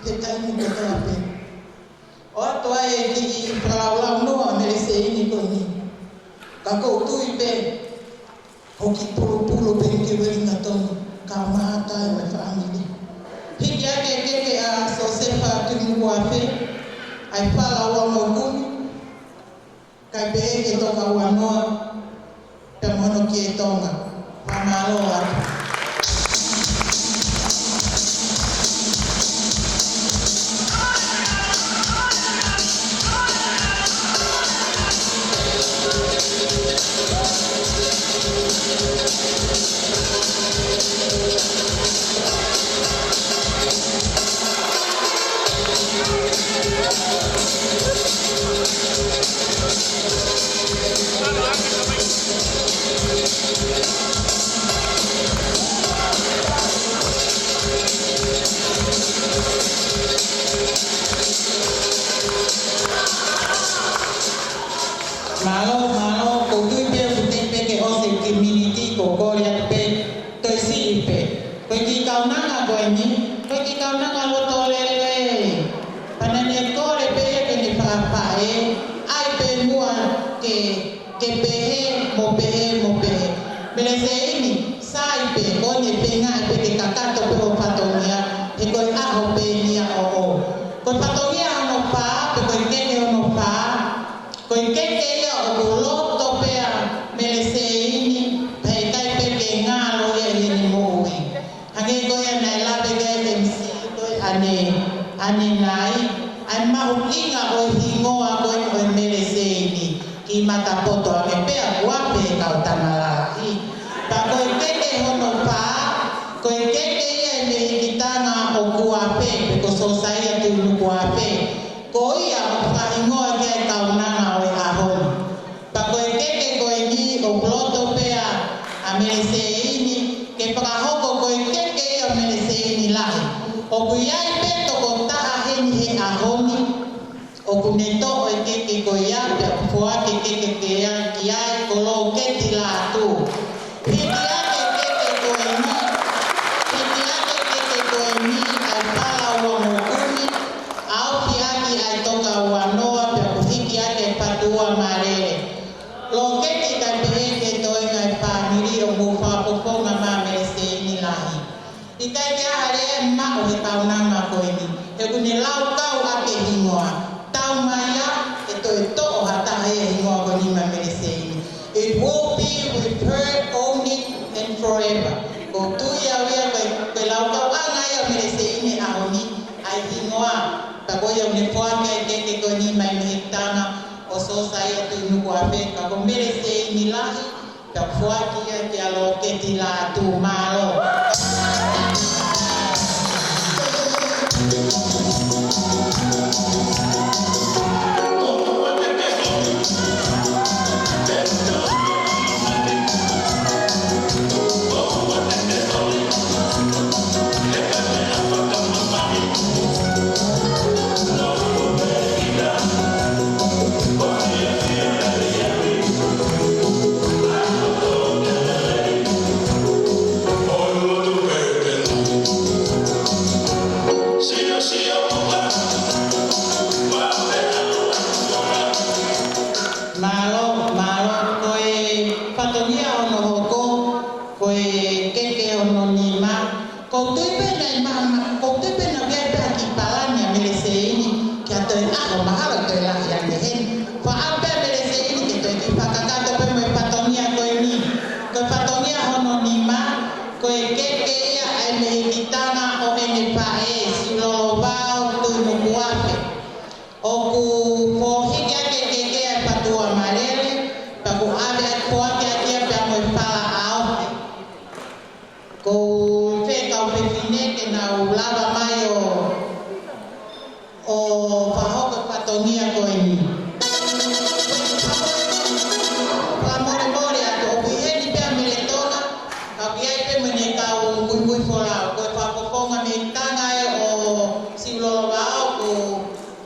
he taimi kotoa pē. ʻOatu ai e kiʻi fakalaulaunoa ʻa Mele Seini ko eni. Ka ʻoku ou tui pē ʻoku pulupulu pē ki he ringatonu, ka mata e mo e fāmili. Hiki hake e keke ʻa Siosefa Tuʻinukuafe, ʻa e fala ua mokumi, kae pehē ki he toka ua noa, pea mo hono kie Tonga. Fakamālō atu. Mālō, mālō, ʻoku ou tui pē ʻoku teʻeki pē ke ʻosi e kiʻi miniti, ko e kole atu pē, toe siʻi pē. Ko e kiʻi kaunanga ko eni, ko e kiʻi kaunanga loto lelei. Pea naʻá ne kole pē ia ke ne fakafaʻē, ʻai pē muʻa ke, ke pehē, mo pehē, mo pehē. Mele Seini, sai pē, ko eni pē ngaahi pē ke kakato pē hoʻo fatongia, he ko e ʻaho pē eni ia ʻoʻou. Ko e fatongia hono fā, pe ko e keke hono fā, ko e keke ia ʻoku loto pē ʻa Mele Seini, pea ʻikai pē ke ngalo ia ʻi heʻene moʻui. Hangē ko ia naʻe lave ki ai e M C ko ē ʻanenai, ʻa e mahuʻinga ʻo e hingoa ko ē ʻo e Mele Seini ki Matapoto ange pea kuo afe e kau tama lalahi. Pea ko e keke hono fā, ko e keke ia ʻi he ikitanga ʻo Kuafe, pe ko Sōsaieti Tuʻinukuafe. Ko ia ʻoku fakahingoa ki ai e kaunanga ʻo e ʻaho ni. Pea ko e keke ko eni ʻoku loto pē ʻa Mele Seini ke fakahoko ko e keke ia ʻo Mele Seini Lahi. ʻOku ʻi ai pē toko taha heni he ʻaho ni ʻoku ne toʻo e keke ko ia pea foaki e keke ko ia ki ai, ko Loketi Lātū. Hiki hake e keke ko eni, hiki hake e keke ko eni, ʻa e fala ua mokumi, ʻaofi ʻaki ʻa e toka ua noa pea ʻoku hiki hake e fatu ua mālele. Loketi, kae pehē ki he toenga e fāmili ʻoku mou fakafofonga maʻa Mele Seini Lahi. ʻIkai ke ʻi ai ha lea ʻe maʻu he kaunanga ko eni, he ʻoku ne laukau ʻaki e hingoa. Taumaiā, ʻe toe toʻo ha taha ia e hingoa ko eni maʻa Mele Seini. It will be with her only and forever. ʻOku ou tui au ia ko e, ko e laukauʻanga ia ʻo Mele Seini he ʻaho ni, ʻa e hingoa. Ka ko ia ʻoku ne foaki e keke ko eni mai mei he ikitanga ʻo Sōsaieti Tuʻinukuafe, ka ko Mele Seini Lahi, pea foaki ia kia Loketi Lātū. Mālō. fatongia ko eni. Fakamolemole atu, ʻoku ʻi heni pē ʻa Mele Tonga, ka ʻoku ʻi ai pē mo ʻene kau muimui folau. Ko e fakafofonga mei Tonga ē ʻo Siulolo Vao, ʻoku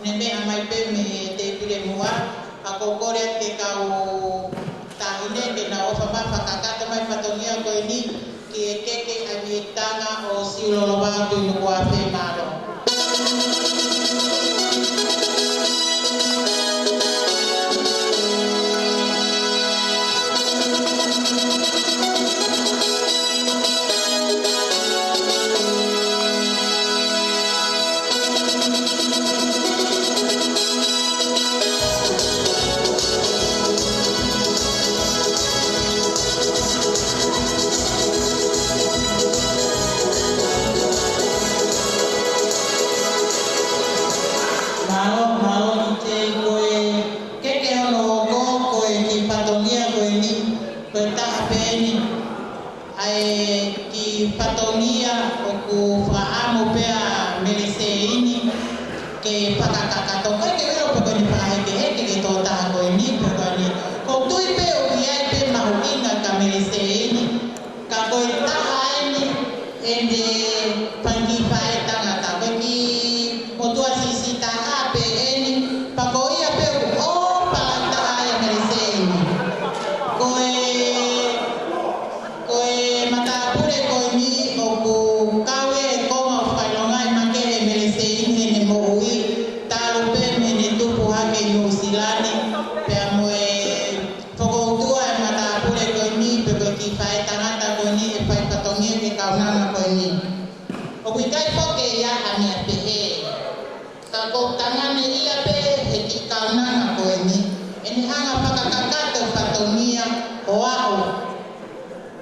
ne meʻa mai pē mei he tēpile muʻa, ka ʻoku ou kole atu ki he kau taʻahine ke nau ʻofa mai fakakakato mai fatongia ko eni ki he keke ʻa e Mele Tonga ʻo Siulolo Vao Tuʻi Nukuʻafe. Mālō. Mālō, mālō Kite. Ko e keke hono hoko, ko e kiʻi fatongia ko eni, ko e taha pē eni ʻa e kiʻi fatongia ʻoku fakaʻamu pē ʻa Mele Seini ke fakakakato. ʻIkai ke u ʻilo pe ko ʻene fakahekeheke ki he tokotaha ko eni pe ko ʻene. ʻOku ou tui pē ʻoku ʻi ai pē mahuʻinga kia Mele Seini, ka ko e taha eni ʻene fanga kiʻi faʻē tangata. Ko e kiʻi motuʻa siʻisiʻi taha pē eni, pea ko ia pē ʻoku ʻofa lahi taha ai ʻa Mele Seini. Ko e Ko e matāpule ko eni ʻoku kau ʻi he konga ʻo fakaʻilongaʻi makehe ʻe Mele Seini ʻene moʻui, talu pē mei heʻene tupu hake ʻi Nuʻusila ni, pea mo e fokoutua e matāpule ko eni, pe ko e kiʻi faʻē tangata ko eni ʻe fai fatongia ki he kaunanga ko eni. ʻOku ʻikai foki ke ʻi ai ha meʻa pehē. Ka ʻoku ou tanganeʻia pē he kiʻi kaunanga ko eni, ʻene hanga fakakakato fatongia ʻo aʻu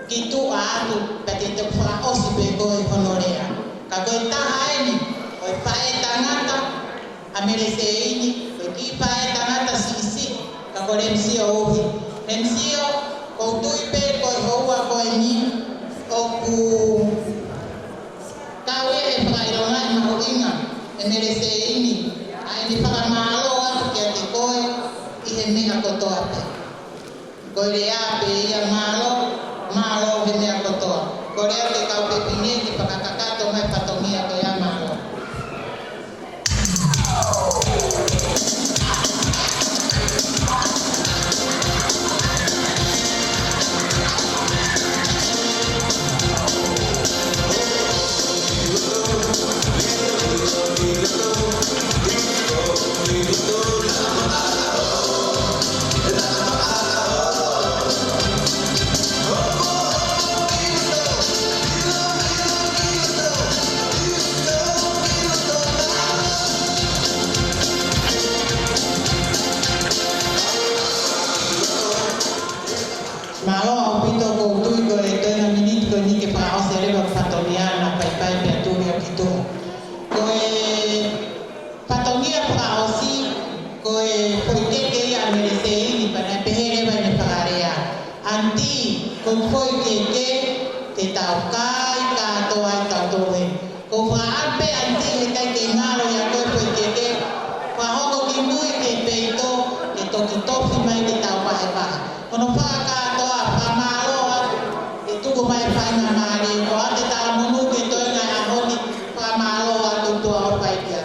ki tuʻa atu, pea te te fakaʻosi pē ko e hono lea. Ka ko e taha eni ʻo e faʻē tangata ʻa Mele Seini, ko e kiʻi faʻē tangata siʻisiʻi, ka ko Lemsio Uhi. Lemsio, ʻoku ou tui pē ko e houa ko eni ʻoku kau ia he fakaʻilongaʻi mahuʻinga ʻe Mele Seini ʻa ʻene fakamālō atu kiate koe ʻi he meʻa kotoa pē. Ko e lea pē ia, mālō, mālō he meʻa kotoa. Kole atu ki he kau fefine ke fakakakato mai fatongia ko ia, mālō. Mālō ʻaupito. ʻOku ou tui ko e toenga miniti ko eni ke fakaʻosi leva e fatongia, naʻa faifai pea tuʻu ia ki tuʻa. Ko e fatongia fakaʻosi, ko e foʻi keke ia ʻa Mele Seini, pea naʻe pehē leva ʻene fakalea: Aunty, ko e foʻi keke te tau kai kātoa ai tautolu he. ʻOku ou fakaʻamu pē Aunty, heʻikai ke ngalo ia ko e foʻi keke, fakahoko ki mui ki he peito, ke toki tofi mai ke tau vahevahe. Ko hono fakakātoa, fakamālō atu, ke tuku mai e faingamālie, ko ʻete talamonū ki he toenga ʻo e ʻaho ni, fakamālō atu, tuʻa ʻofa ʻia.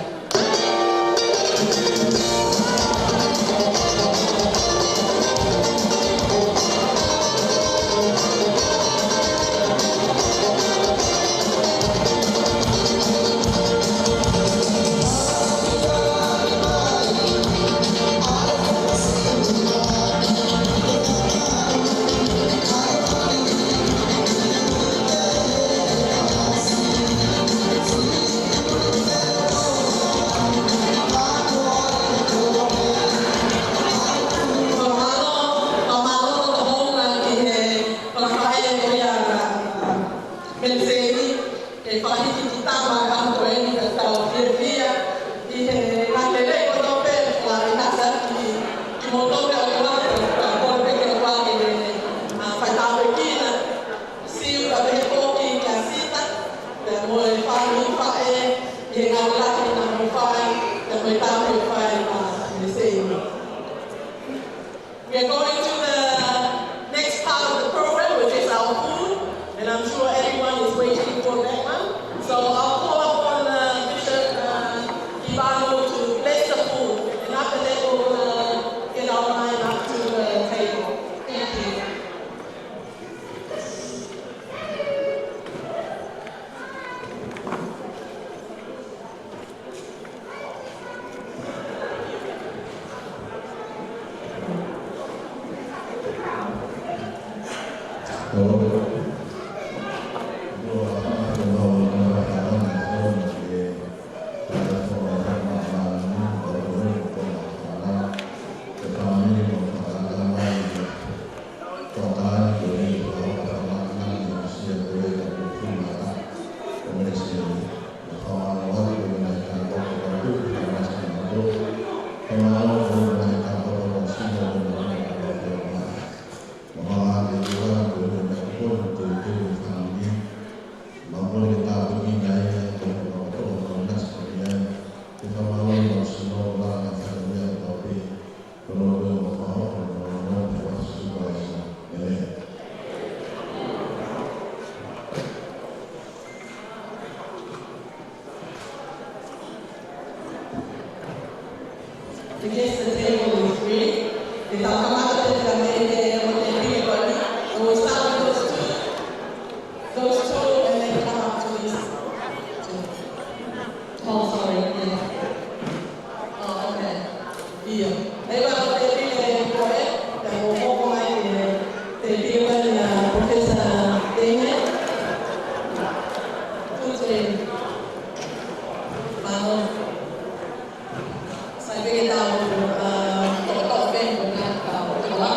Tau kamata pē pea mei he ongo tēpile ko eni. We'll start with those two. Those two, and then come up to this. Oh, sorry. Yeah. Oh, okay. ʻIo. He ʻoku ʻi ai e tēpile ko ē, pea mou hoko mai ki he tēpile ko ē ʻa Professor Teine. Tuʻu ē. Mālō. Sai pē ke tau, uh, toʻotoʻo pē ko ena ka tau toʻo.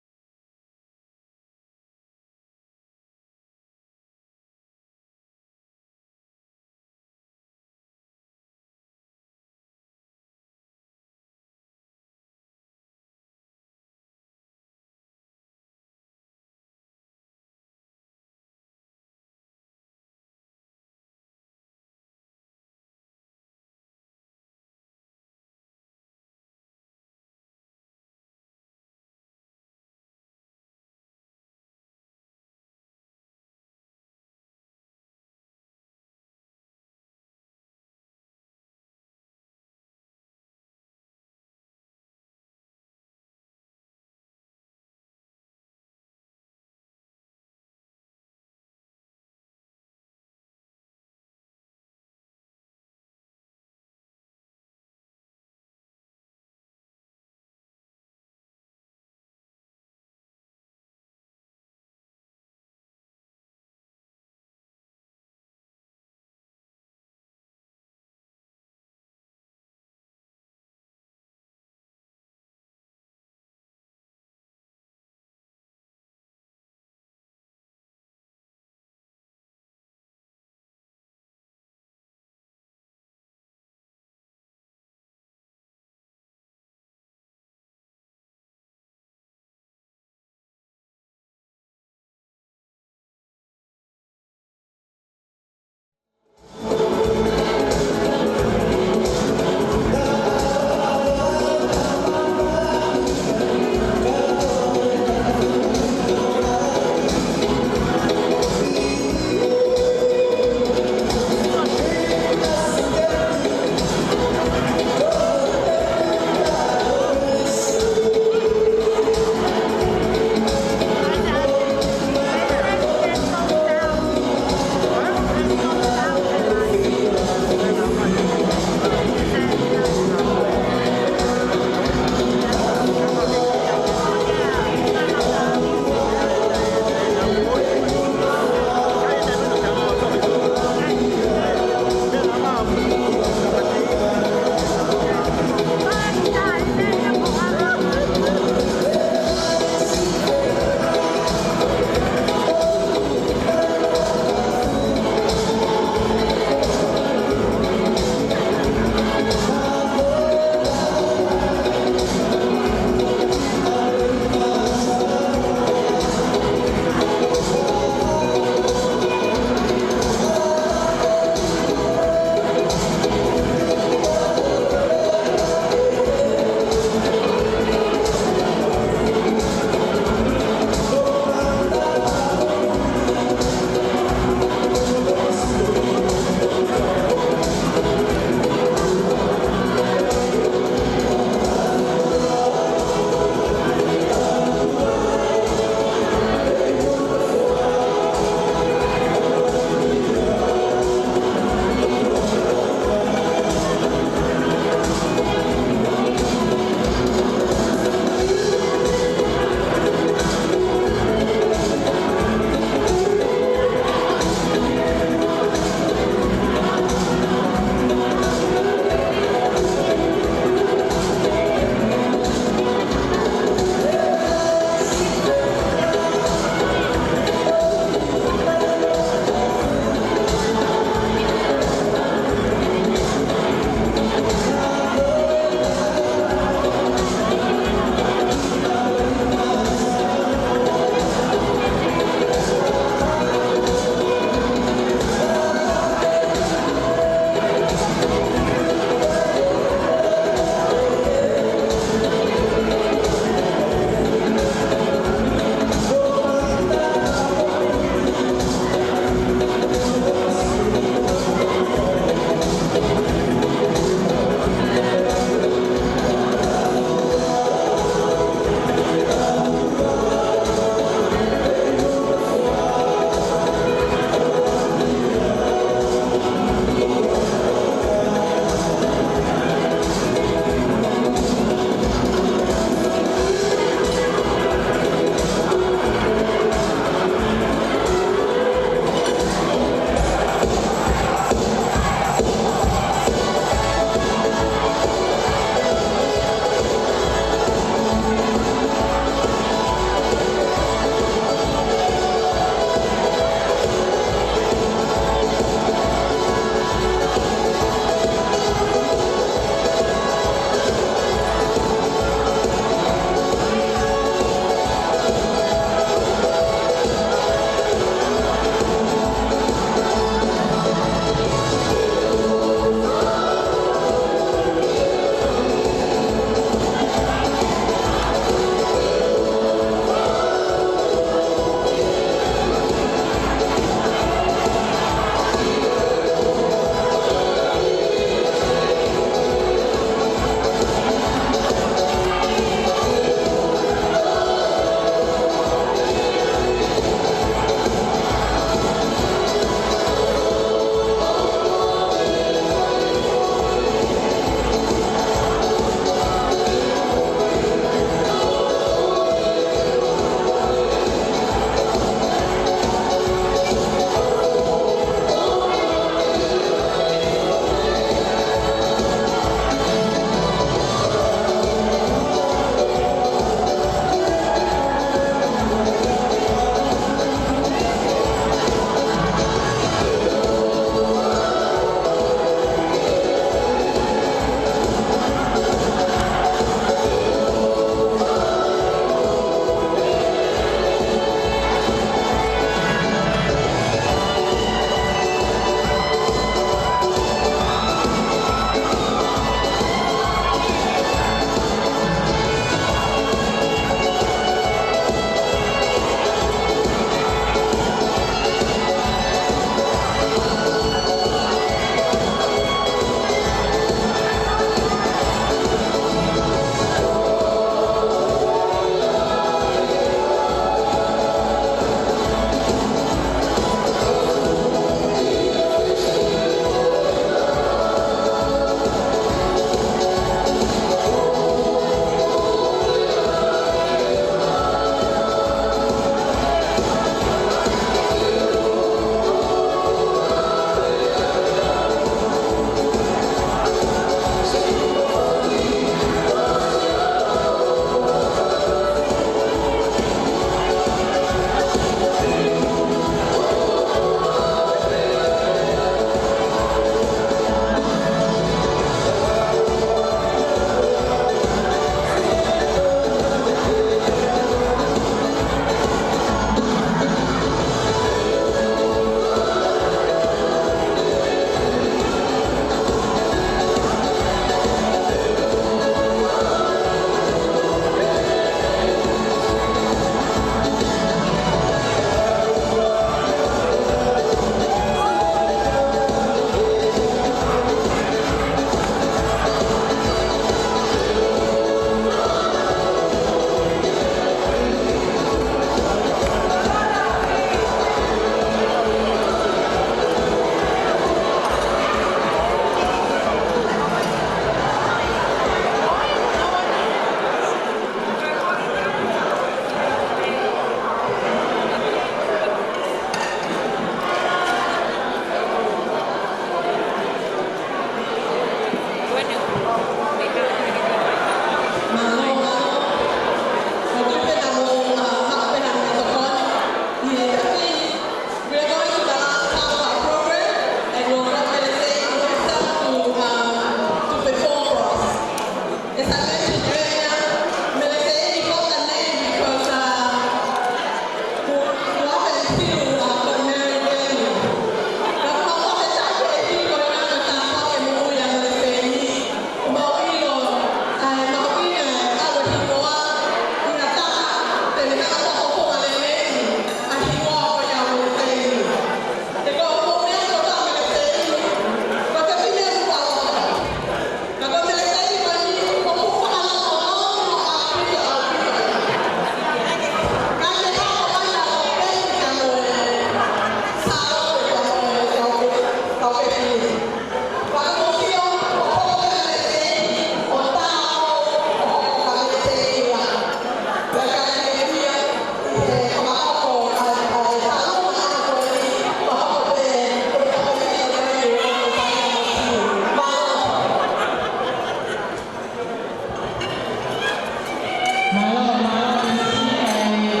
Mālō, mālō, Minisitā, ē,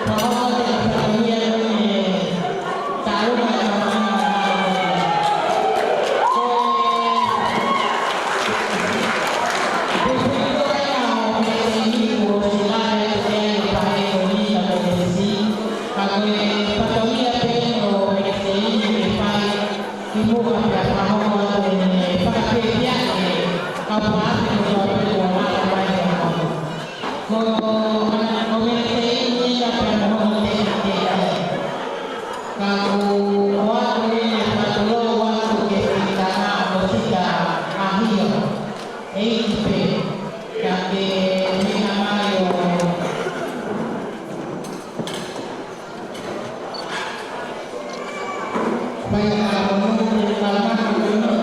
fakahoko atu e fatongia ko eni e tālunga ʻa e Kāinga Māʻoniʻoni. Ko e, ko e fatongia ʻo e Minisitā ʻoku ʻosi lave atu ki ai e faʻē ko eni ʻa e Minisitā. Ka ko e fatongia pē ʻo e Minisitā ke fai ki muʻa pea fakahoko atu ʻene fakafepiaʻi e kau pāpi kotoa pē kuo lava mai he ʻaho ni. Ko e, ko e Minisitā ia pea mo hono teʻeki teʻeki. Ka ʻoku ʻoatu ʻene fakatulou atu ki he Fitanga ʻAkosita ʻAhio, ʻEiki pē, ka ke meʻa mai ʻo fai ʻa e monū ki he Kāinga Māʻoniʻoni.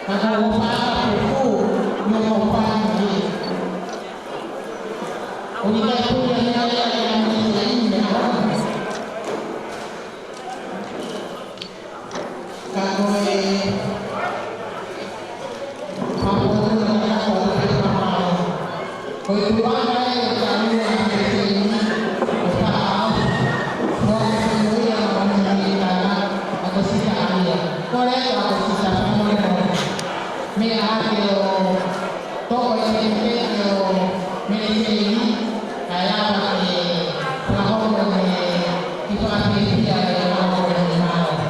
Ka ko e ʻofa ʻa e Puleʻanga, mo e ʻofa ʻa e ʻEiki. ʻOku ʻikai puli ʻa e meʻa ia ʻa e Minisitā ʻi he ʻaho ni. Ka ko e, ko e tuʻunga ia ʻo e tālunga ʻa e Minisitā ni, ko e faʻa ʻofa, ko e tuʻunga ia ʻo e Minisitā ʻAkosita ʻAhio. Ko e ʻAkosita Fakamolemole. Meʻa ake ʻo toʻo e tēpile ʻo e Minisitā ni, kae lava ke fakahoko ʻene kiʻi fakafepiaʻi ʻi he ʻaho ni.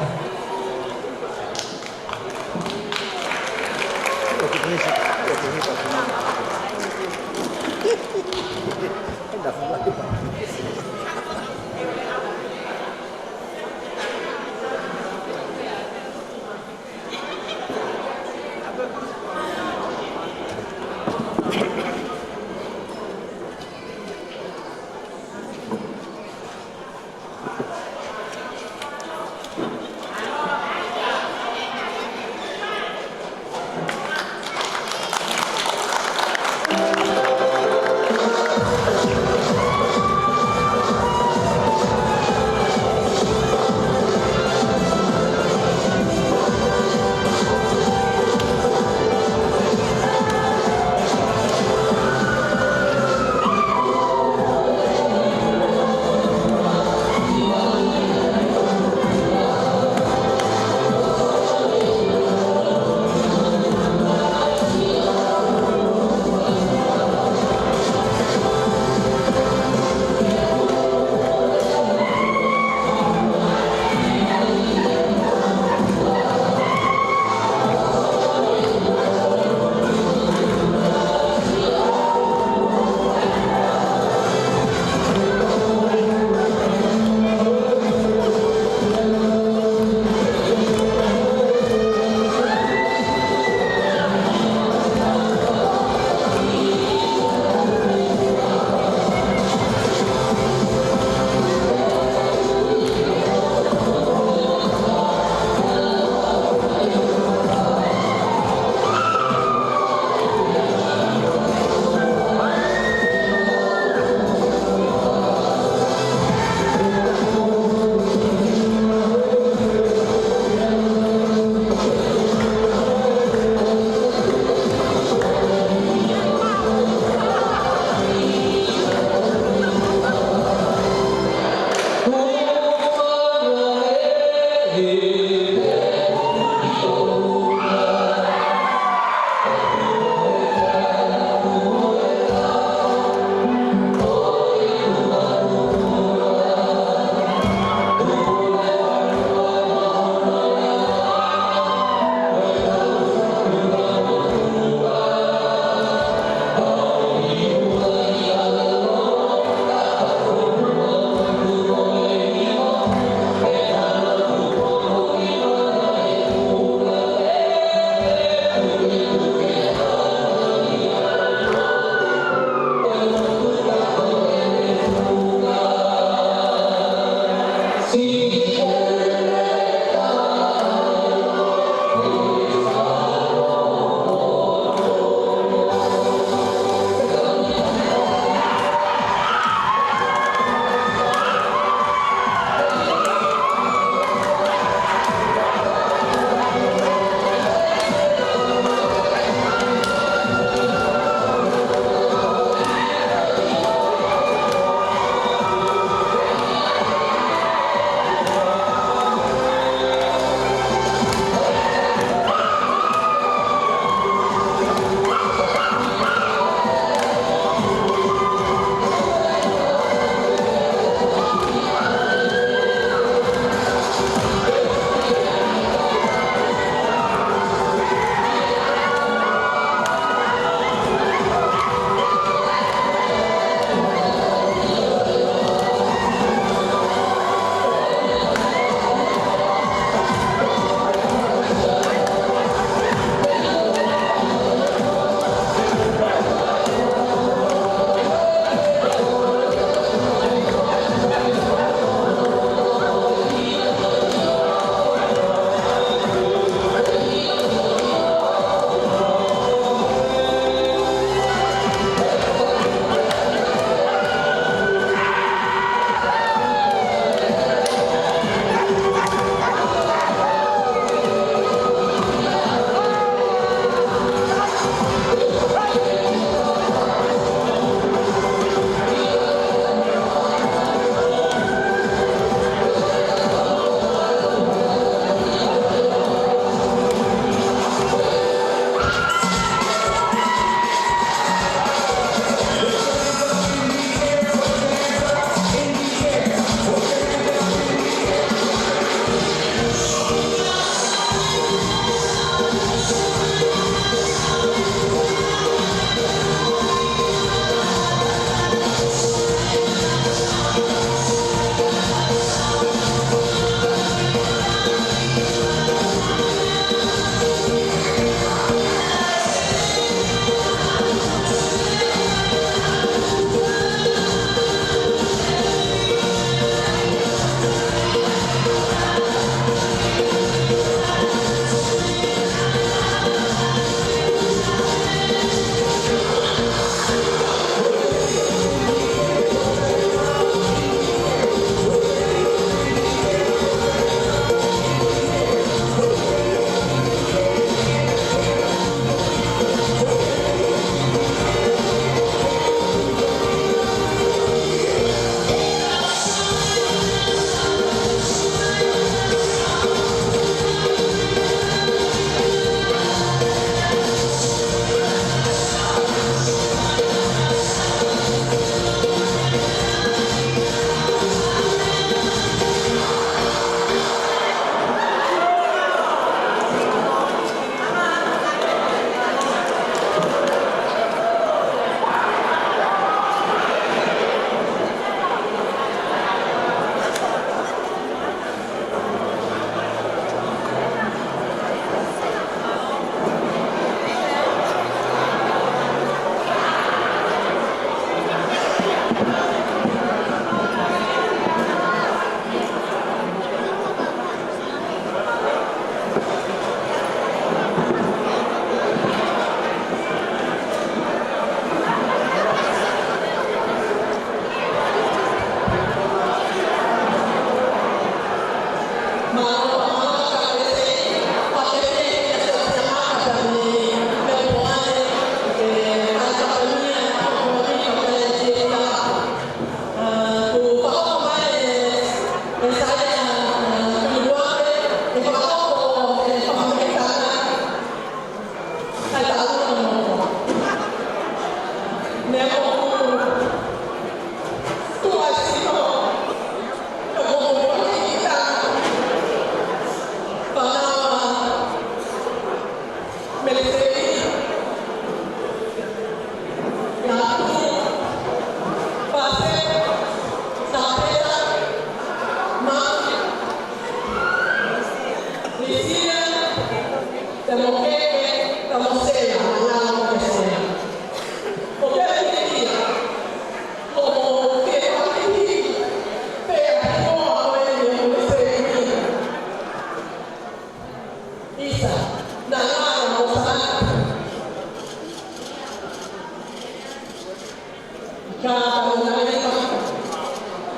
Ka tau nai,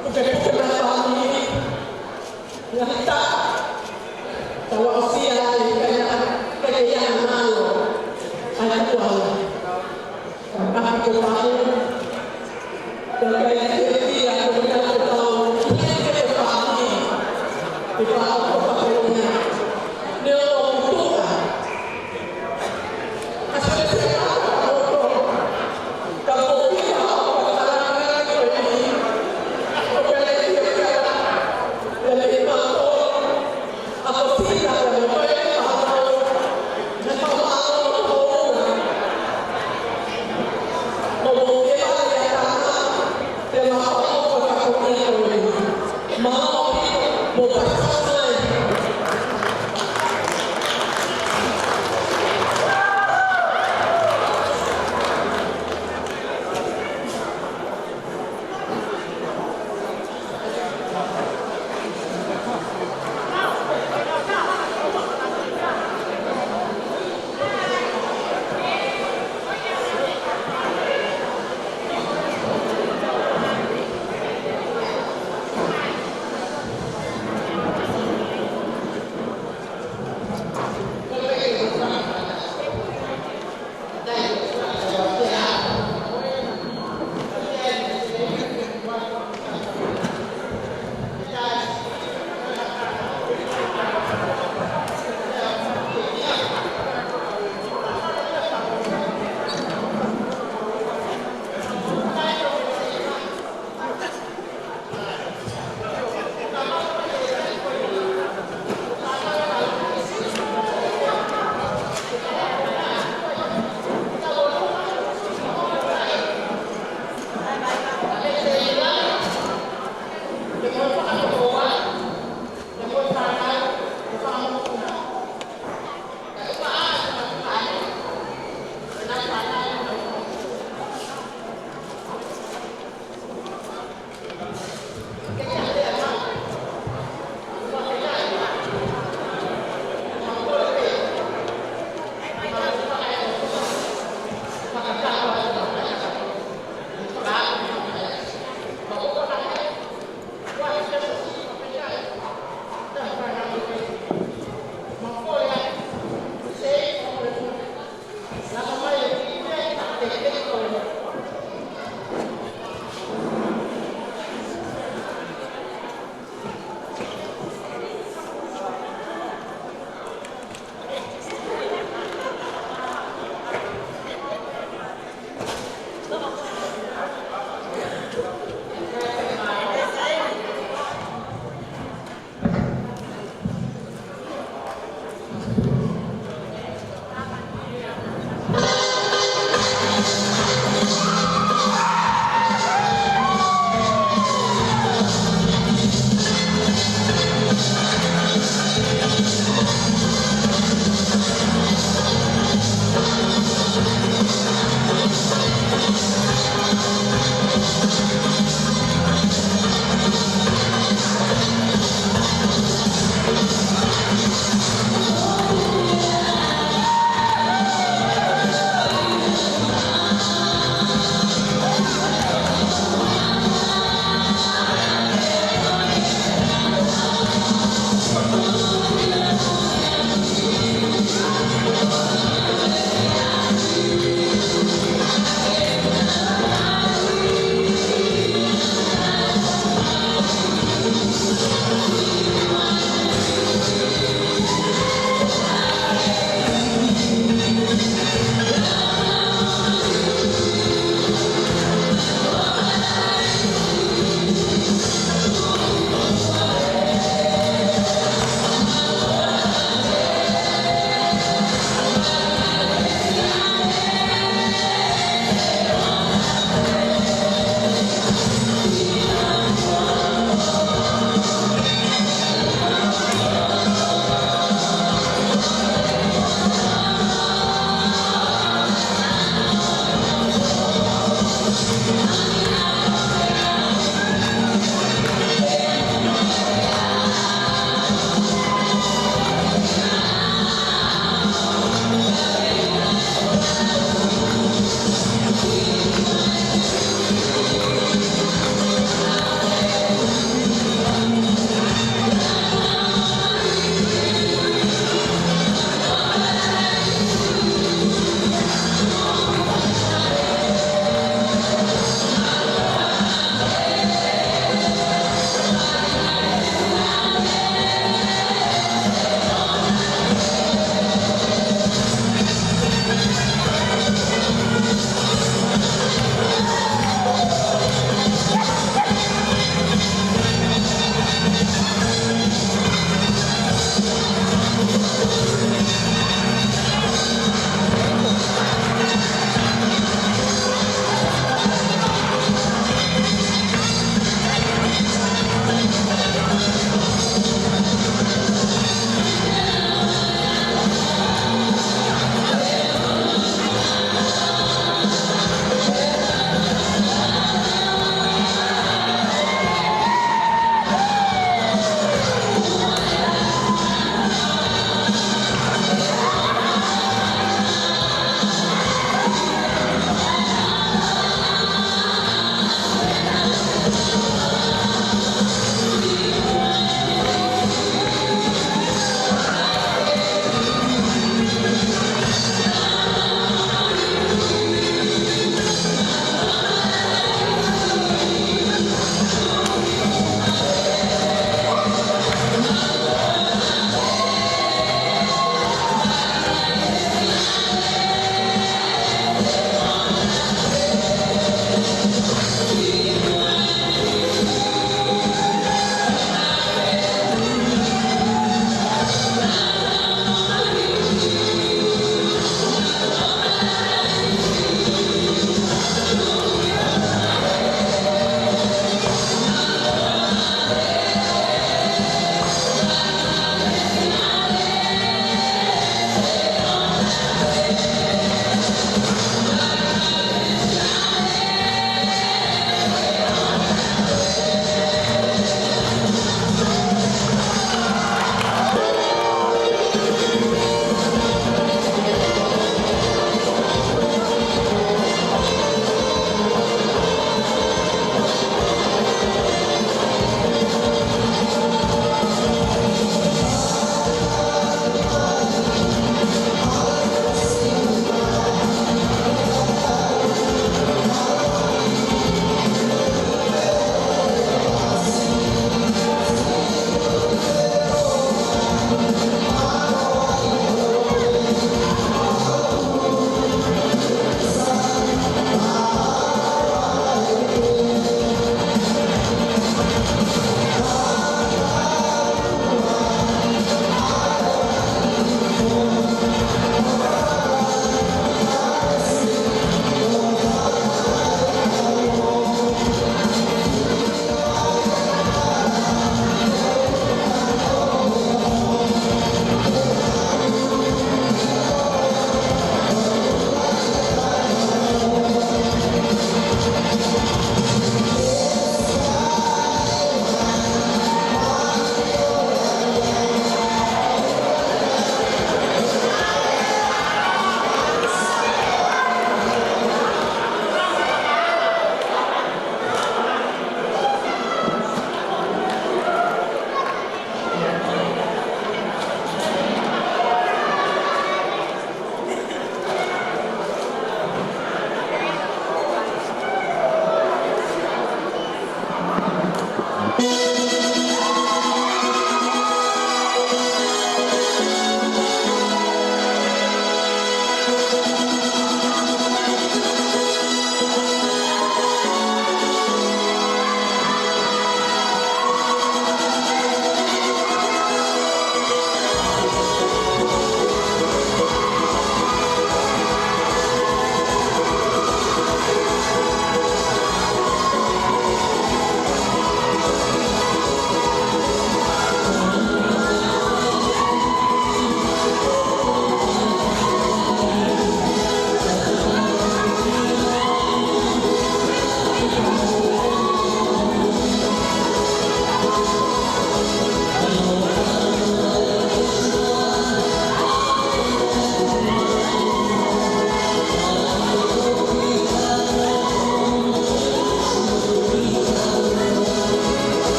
ko te puke mai pāmi, ngaahi taʻu, tau aʻusia ai, ka ia, ka ia ngalo, ai kuala. Ka ko pāmi, ka ia, ia, ia, ko ia, ko tau, ia, ia, ko pāmi, ia, ko pāmi, ia. Leo o tuka.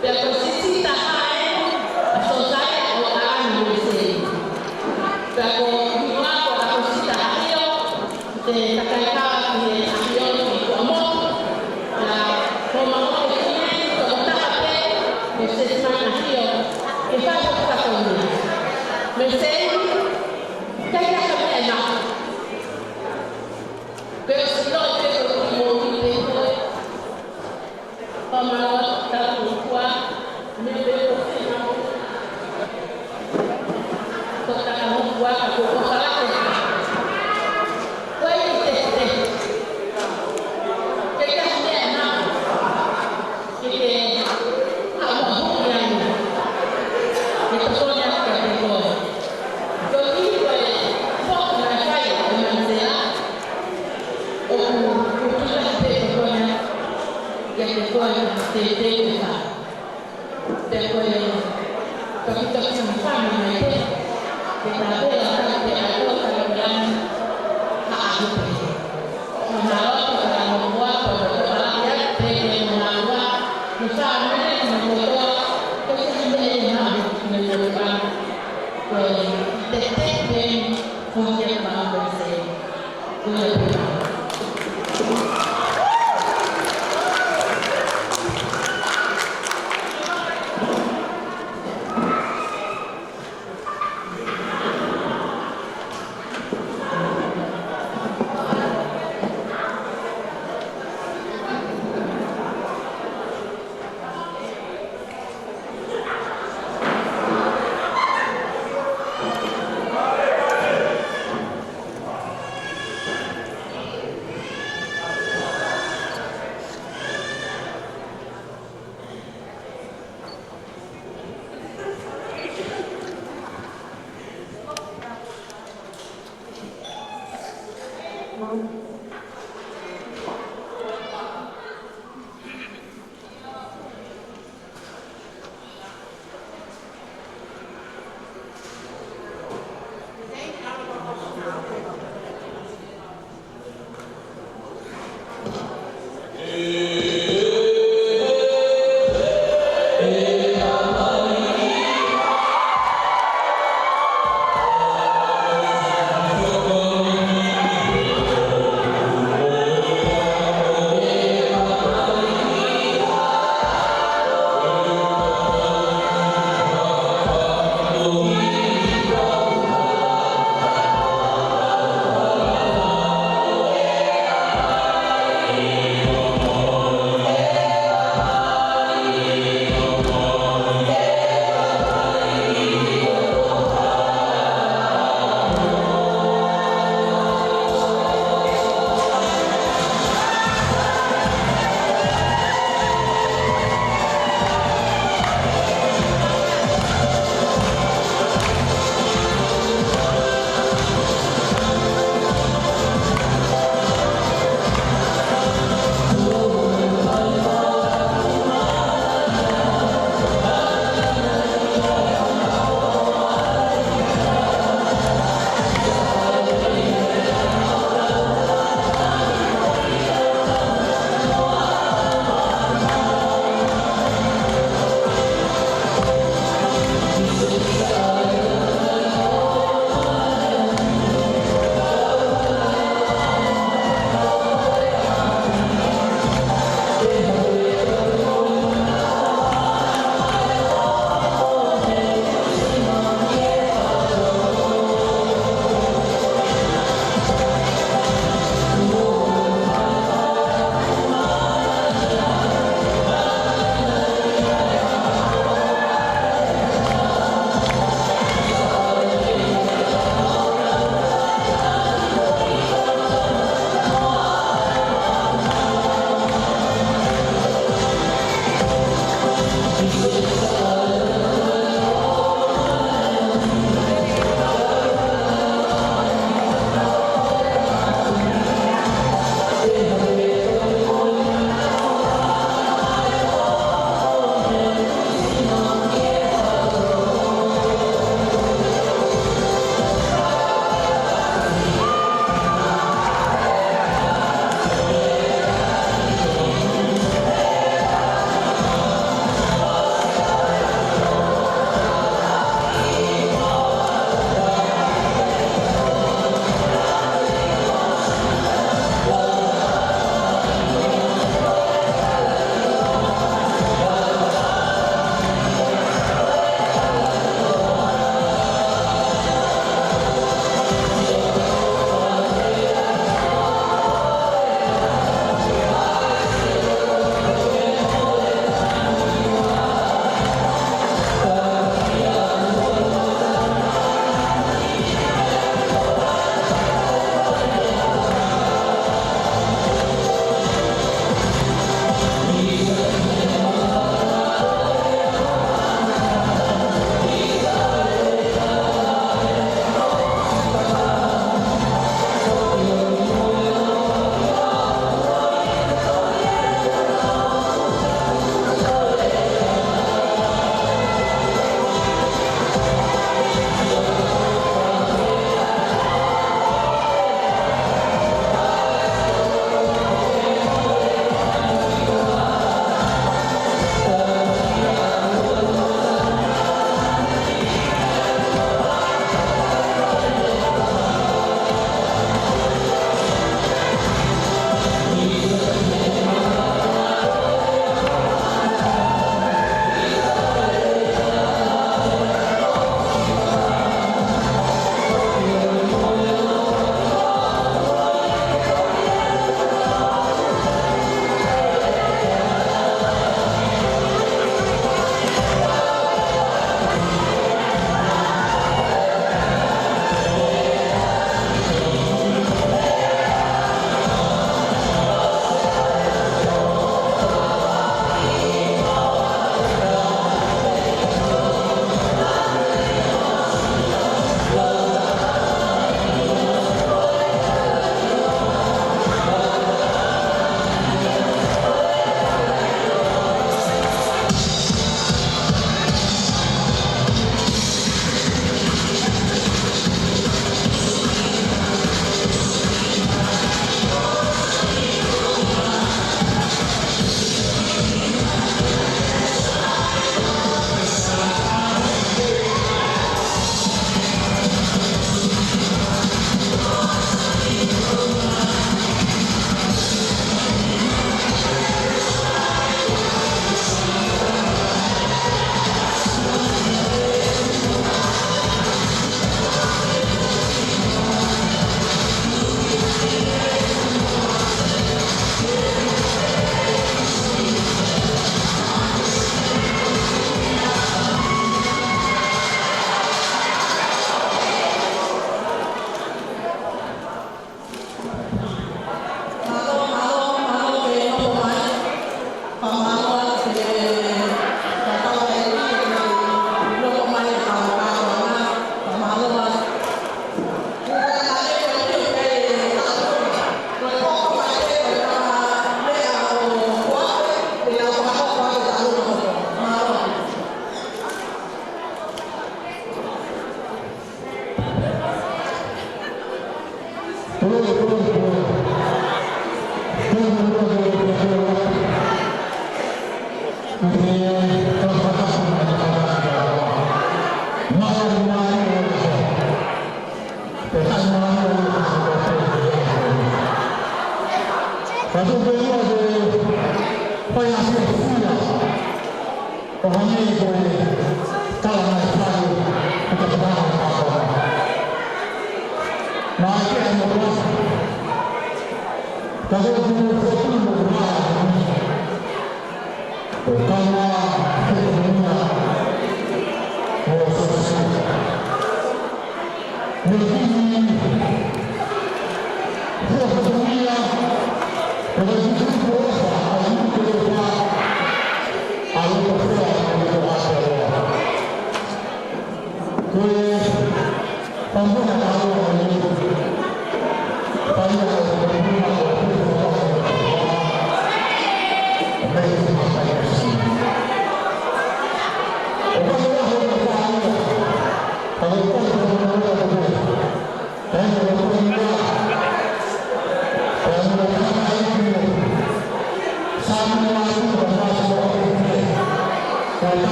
Pea ko e sisi taha ʻeni ʻa Sōsaiate ʻo ʻAlani Moisei. Pea ko Hiva ko e sisi taha ʻio, te takai kava ki he ʻAhioni ki Kuamotu. Pea ko Maʻoke Kimeni, tokotaha pē ko e sisi mai ʻAhio, ke fai hoku fakamolemole. Moisei, ʻikai ke ʻi ai ha meʻa ʻe maʻu. Pea ʻosi ʻilo pē ko e kiʻi moʻui pē ko ē. Pea mālō atu tau kua, me pe ko fina. Ko tau kua ka ko ko fala ko. Ko e te te. Ke ke hane na. Ke ke. Ka mo hu ya na. Ke to ko ya ke te ko. Ko ki ko e. Ko na kai ko na te la. ʻOku, ʻoku tuʻu lahi pē ko ia, ʻiate koe te te te fa. Te koe, ka kita ki sa fa mai te, te ta vela ta te a to ta la la, ha a hu pē. Ko na o ko ta mo kua ko ko ta la ia te ke mo na kua, mo sa mo ne mo ko to, ko sa mo ne mo ko to. Ko te te pē, ko ia ma ko se.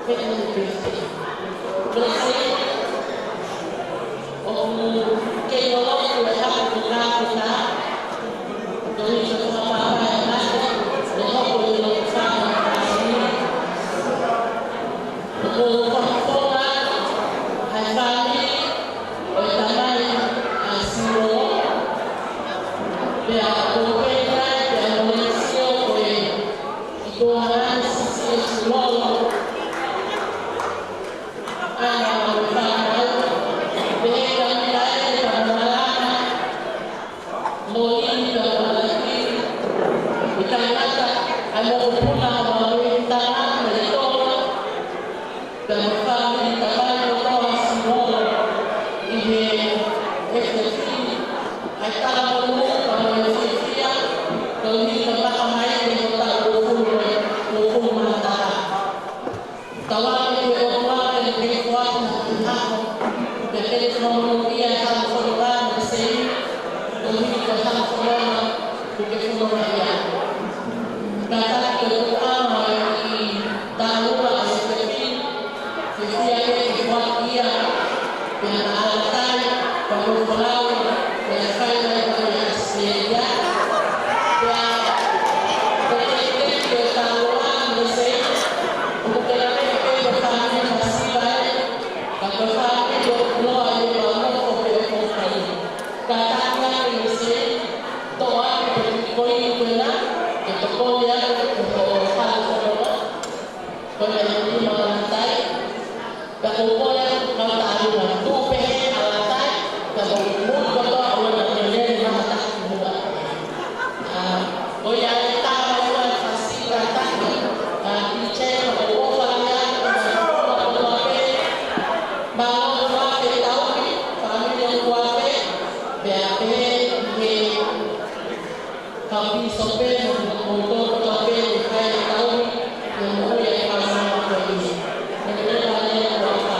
Happy birthday. Blessing. ʻOku kei loloto e hako ko ka ko ka. Ko e fakapapau ʻe mate, ʻe hoko ʻi loto fana. ʻOku fakafofonga ʻa e fāmili ʻo e tamai ʻa Silo. Pea ʻoku pehē ai, pea mo e sio ko e ʻi ko hana sisi ʻe Silo. Ana ʻo fānau, pehē ka mila e ka malama, mo ini ka malaki, ʻi ka ngata, ʻa mo puna ʻo ma ui tana, me le toa, ka mo fāmili tamai kotoa Silo, ʻi he ʻe te fili, ʻa e tala mo lu, ka mo e fiefia, ka ui ka maka mai, ʻe mo ta ʻo fulu, ʻo fulu mata. Tauange ki he ʻOtua ke ne kei foaki ha kiʻi hako, ke ne kei fakamonūʻia e halafononga mo e sei, koeʻuhi ko e halafononga kuo ke fononga ia. Kātaki ko e ʻOtua ʻa e kiʻi tānaki ʻa e sipepi, ke fie ke ke foaki ia, pea naʻa ala tai, ka mo folau, pea fai mai ko e Australia. Pea, ko e teitei ko e tāloa, mo e sei, ʻoku ke lave ke ke fāmili masiva ē, ka ko e fāmili ʻoku loa ʻi he ʻaho ko ē ʻoku fai. Kātaki ke ke sei, toʻo atu ko e kiʻi koini ko ena, ke tokoni atu ki hoʻo halafononga. Ko e meʻa ni ma Alatai, ka ko koe ka ta alu na tu pe he Alatai, ka ko mui kotoa ʻo na te lele ma ta mua. ʻA, ko ia e tā ua fasi ka taki, ʻa, i te ka ko ko fale atu, ka ko kotoa pē, mālō ʻofa ke tauhi, fāmili ʻoku ʻofa, pea pehē ki he Ka pīsope mo kimoutolu kotoa pē ʻoku fai e tauhi, mo e moʻui ʻa e kāinga ko eni. Mo e lea lea ʻoku ʻofa.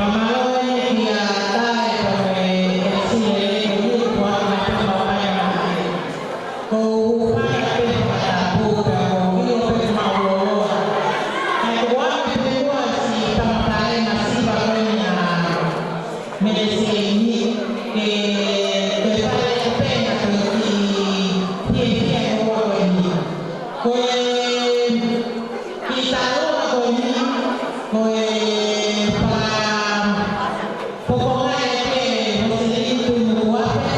Mālō e kia tae ko e e sile e ke liu kua na te mau mai mai. Ko u pai a pe fakatapu pea ko u io pe mau loloa. Kae ko u ame pe kua si tama tae na siva ko eni a Mele Seini ke ke fai e pena ko ki pie pie ko ko eni. Ko e ki talo ko eni ko e pa Pokonga e ke Moselitu Muape,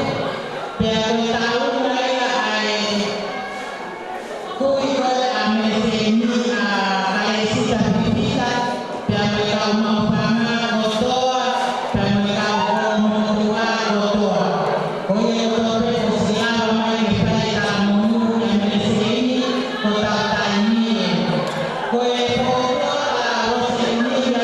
pea ko e taunga ia ʻa e kui ko ē ʻa Mele Seini ʻa Kalesita Pipita, pea mo e kau maʻu fanga kotoa, pea mo e kau kolomotuʻa kotoa. Ko ia kotoa pē ʻosi lava mai ke fai e talamonū kia Mele Seini, ko e taimi ē. Ko e pokola ʻa Mele Seini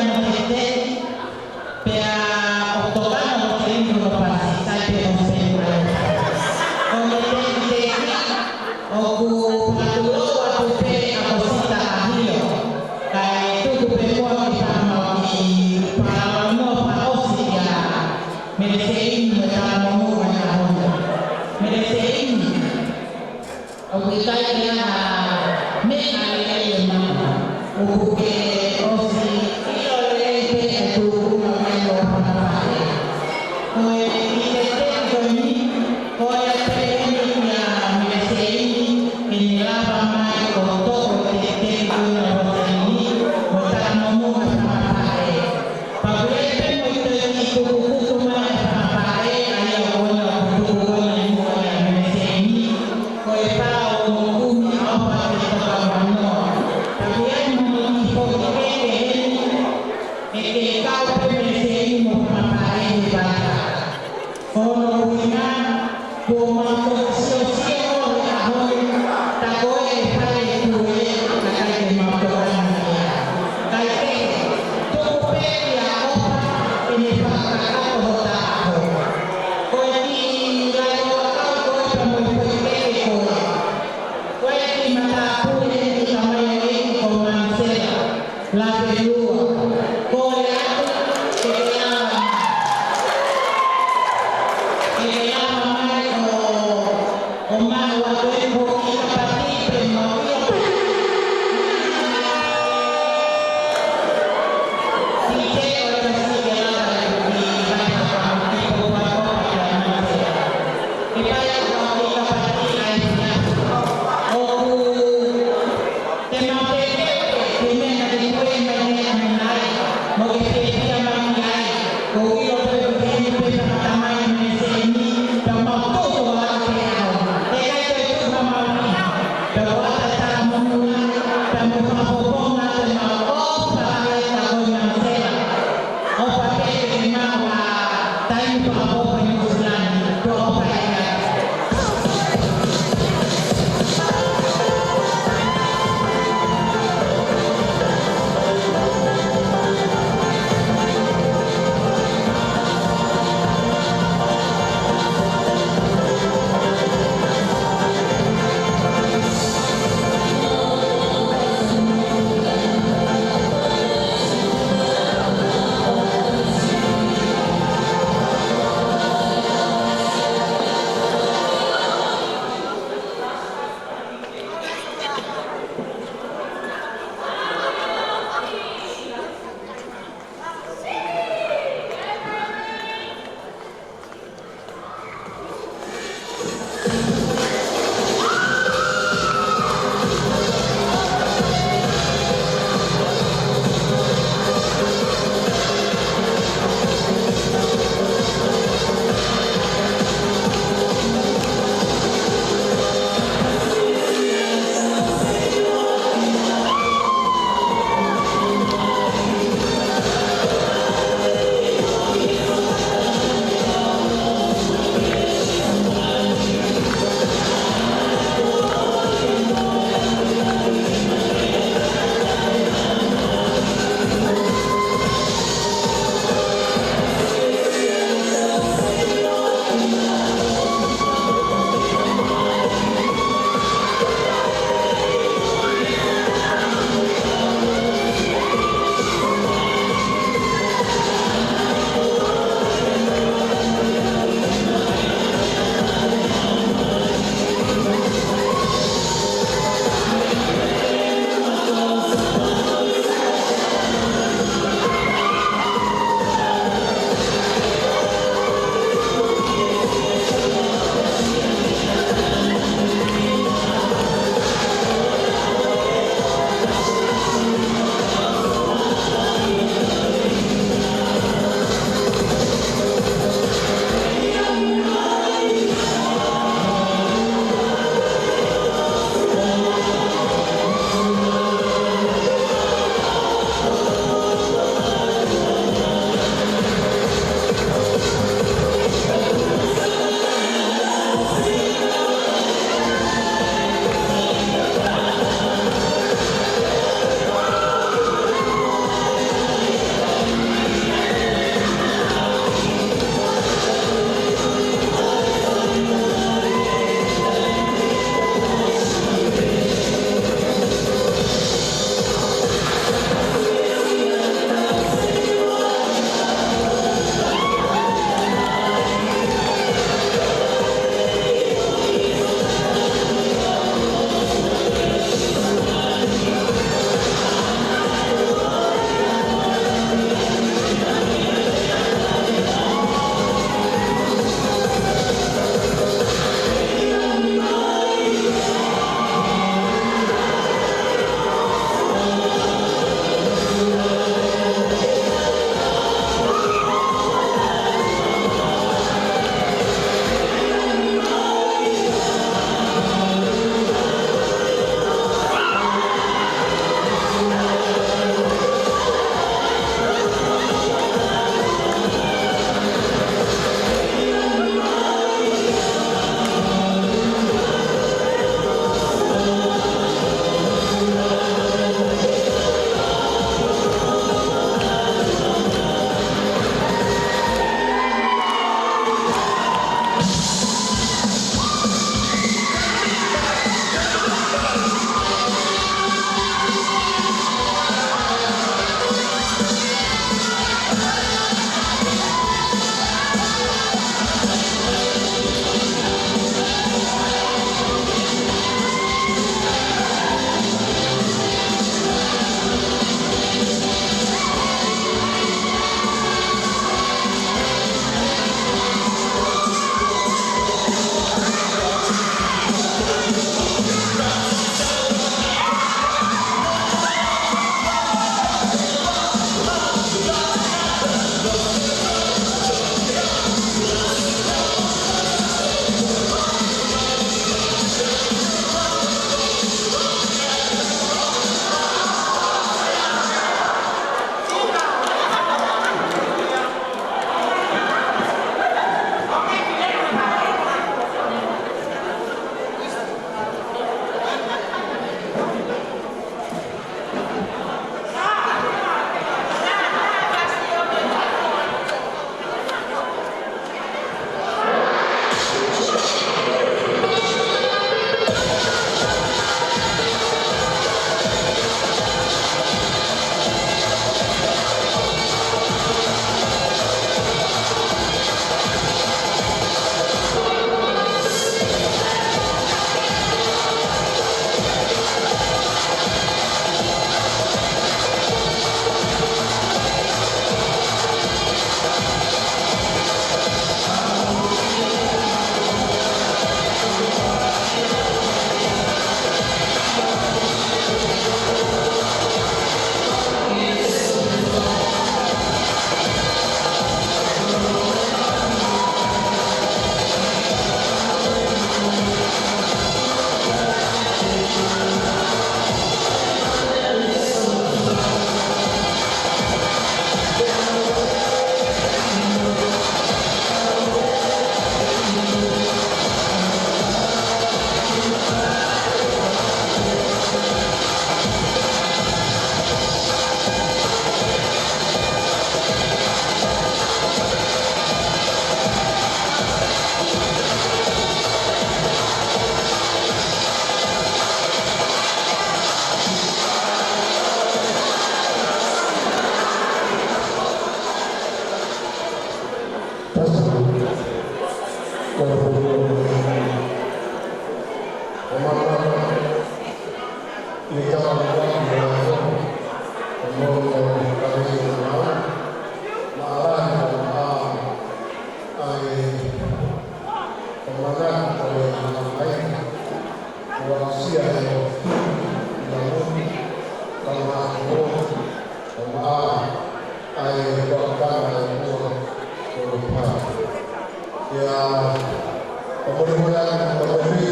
Molemole atu, molemole.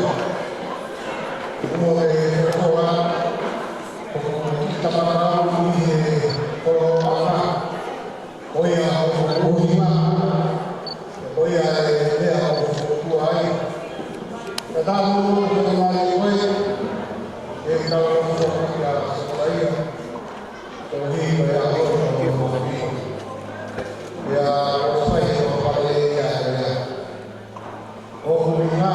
Mo e koa, ʻoku kita maka ʻi he kolo ʻana. Ko ia ʻoku ʻuhinga, ko ia e lea ʻoku ʻuhinga ai. Ka tau ʻoku ʻuhinga ai koe, e tau ʻoku ʻuhinga ai. Ko e ʻuhinga ia ʻoku ʻuhinga ai. Ia, ʻoku fai ʻo fale ia, ia. ʻOku ʻuhinga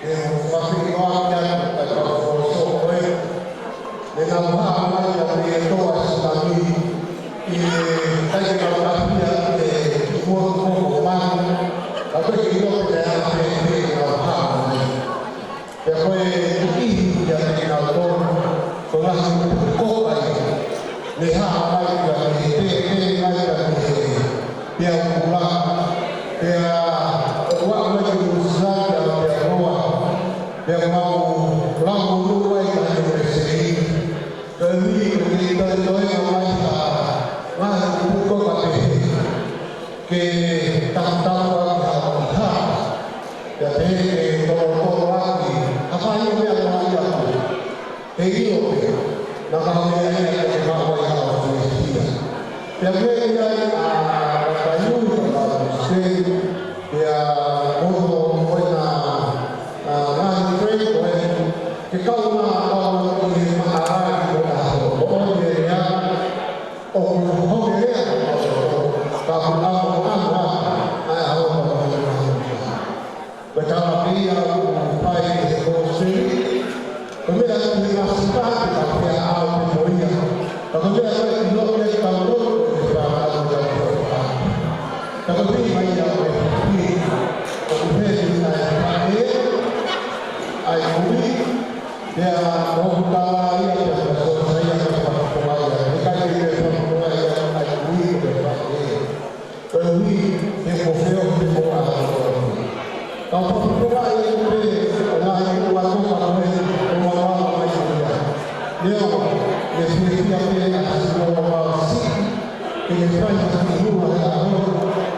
ke u fakafiloa ki ai ʻa e kau folofola ko ē. Naʻa nau hā mai ʻa e toa tsunami ʻi he taimi naʻa nau ʻafio ʻi he motu ko Manu. Ka ko e ʻilo pē naʻa nau hā mai. Pea ko e tuʻi ia ke nau tō. Ko e ngaahi kupu koka ia. Ne hā mai ia mei he, ne, ne mai ia mei he, pea kula, pea ʻoku aʻu mai ki Nuʻusila, pea, pea koa, pea mau lau monū ai ka ne mese i. Ka ui, ka ne tali toe ka mai ha, ngaahi kupu koka pehē. Ke tautau ʻaki ha, ha, pea pehē ke tolotolo ʻaki ha faʻahinga meʻa ko ia. He ʻilo pē, naʻa ka hanga ia ke maʻu ai ha fiefia. Pea mei ai ʻa Mataiu, ʻa Mose, pea moho ko ena, ʻa, ngaahi friend ko ē, ke kau na, kau na ʻi he maʻaraʻi ko ena ho, ko ʻoni e rea, ʻoku hoko e rea, ka ʻoku ʻamu, ʻamu, ʻamu, ʻa e ʻaho, ʻamu, ʻamu, ʻamu. Ko e tala pē ia ʻoku fai he kōseli, ko e meʻa ʻoku ne ngasi pā te ka pea ʻao pē mo ia. Ka ko e meʻa ko ē ʻi loto ia ki tautolu ko e fānau ʻa e ʻOtua. Ka ko e meʻa ia ʻoku fai, ʻoku fai ʻa e faʻē, ʻa e kui, pea ʻoku tala ia pea ka sō sai ia ka fakapoa ia. ʻIkai ke fakapoa ia ʻa e kui ko e faʻē. Koeʻuhi he ko e feohi ko ē ʻa e ʻOtua. Ka u fakapapauʻi pē ʻa e ngaahi ʻū ʻato ka ko e ʻū ʻato mai ko ia. Leo, ne fiefia pē ʻa Sinoa Mausi, ke ne fai ha kiʻi hū he ʻaho,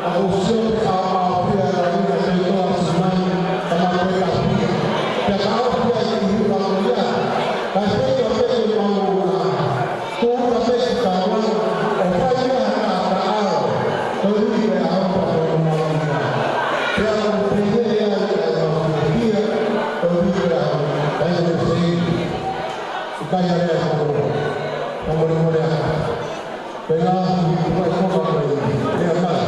ʻa ʻo sio pē ʻa ʻa pē ʻa ʻa ʻa te toa Sumani, ka ma koe ka pia. Pea ka ʻo pia i kiʻi hū ko ia, ka fai ʻa pē ke mau ʻa Ko uta pē ki taua, ʻo fai ia ha taʻataʻa, ko e ui ko e ʻaho pea ko e mau ia. Pea ko e pehē ia, ia, ia, ia, ko e ui ko e ʻaho, ʻa ia ko e sei. ʻIkai ha lea ko, ko molemole atu. Pea ui ko e koka ko e, ia mai.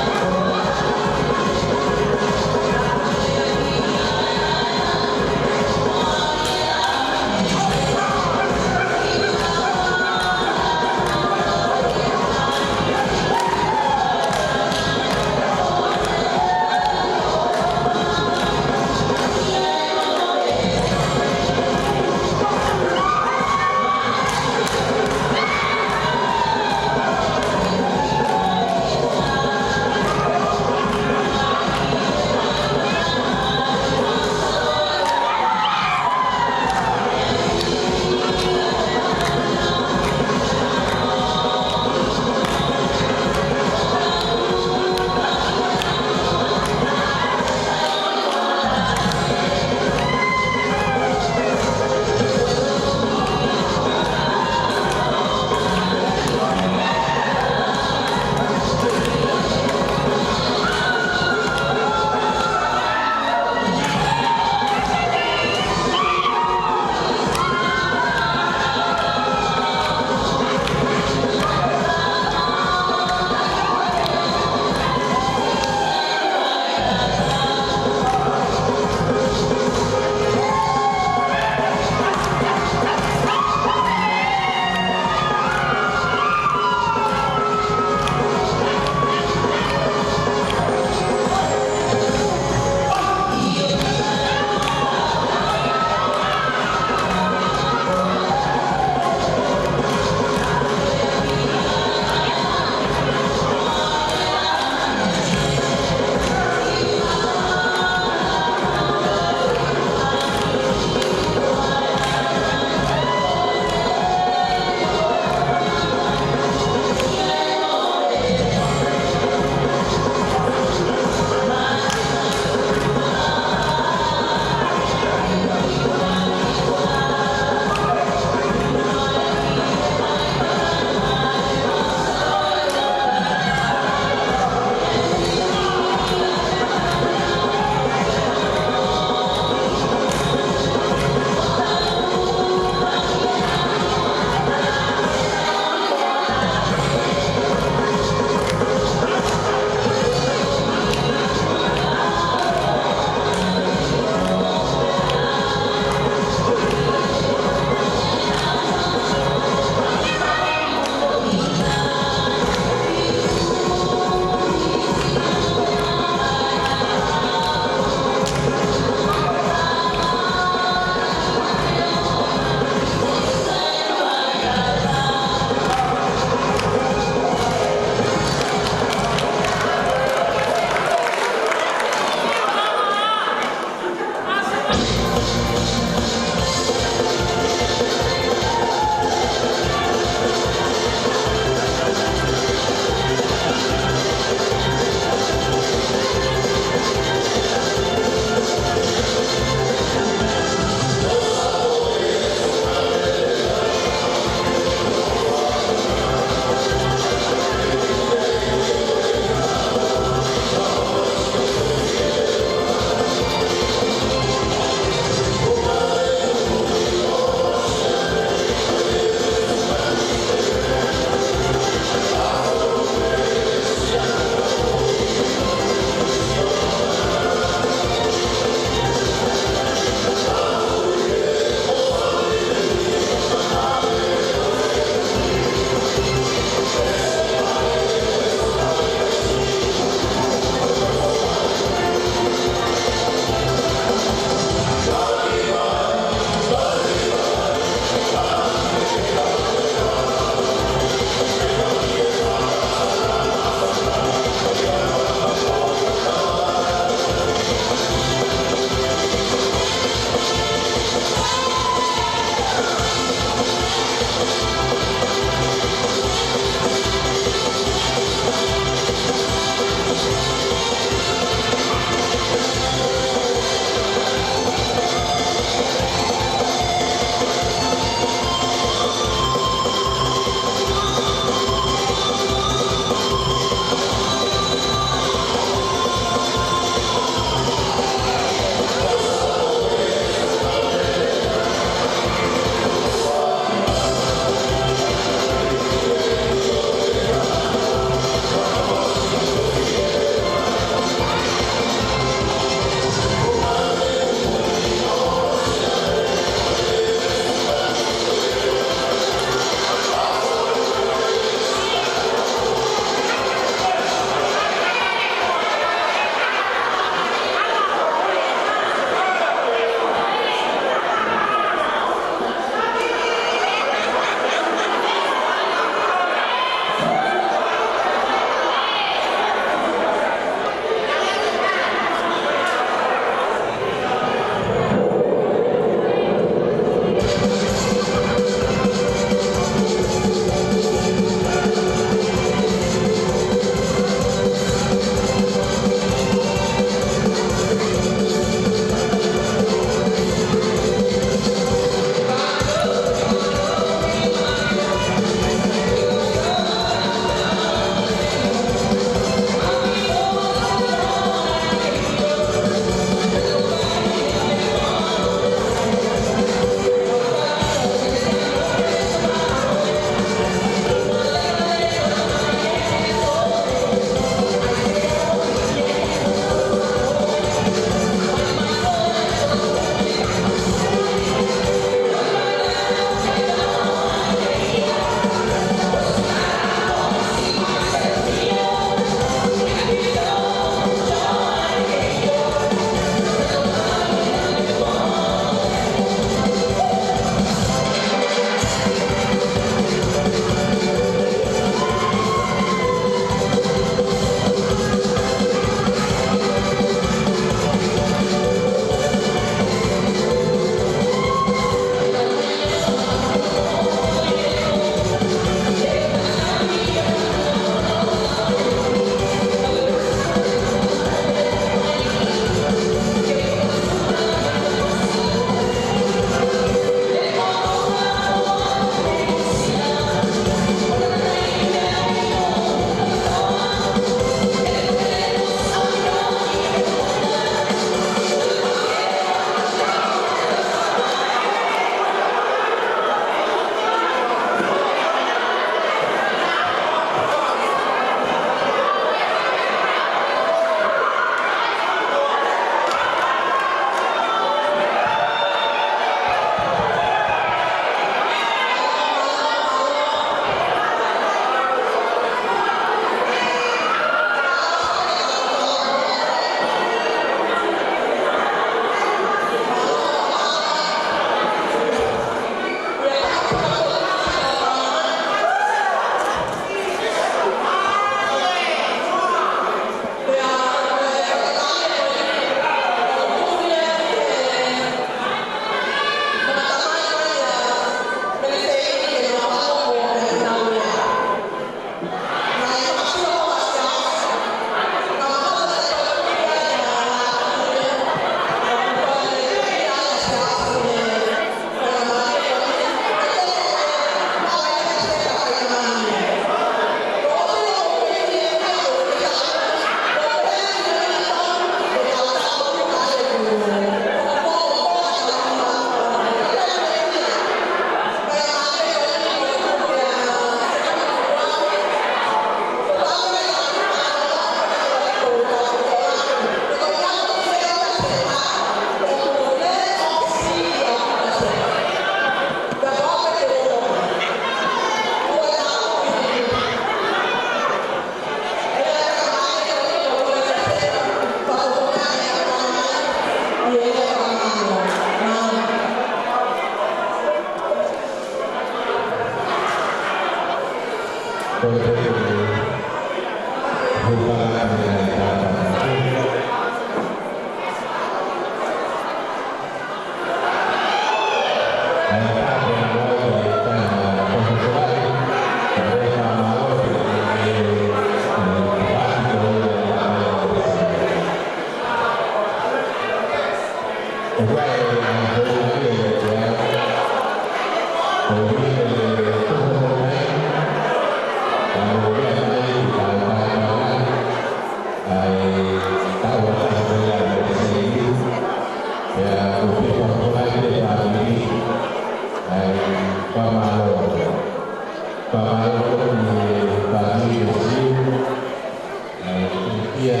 Ia,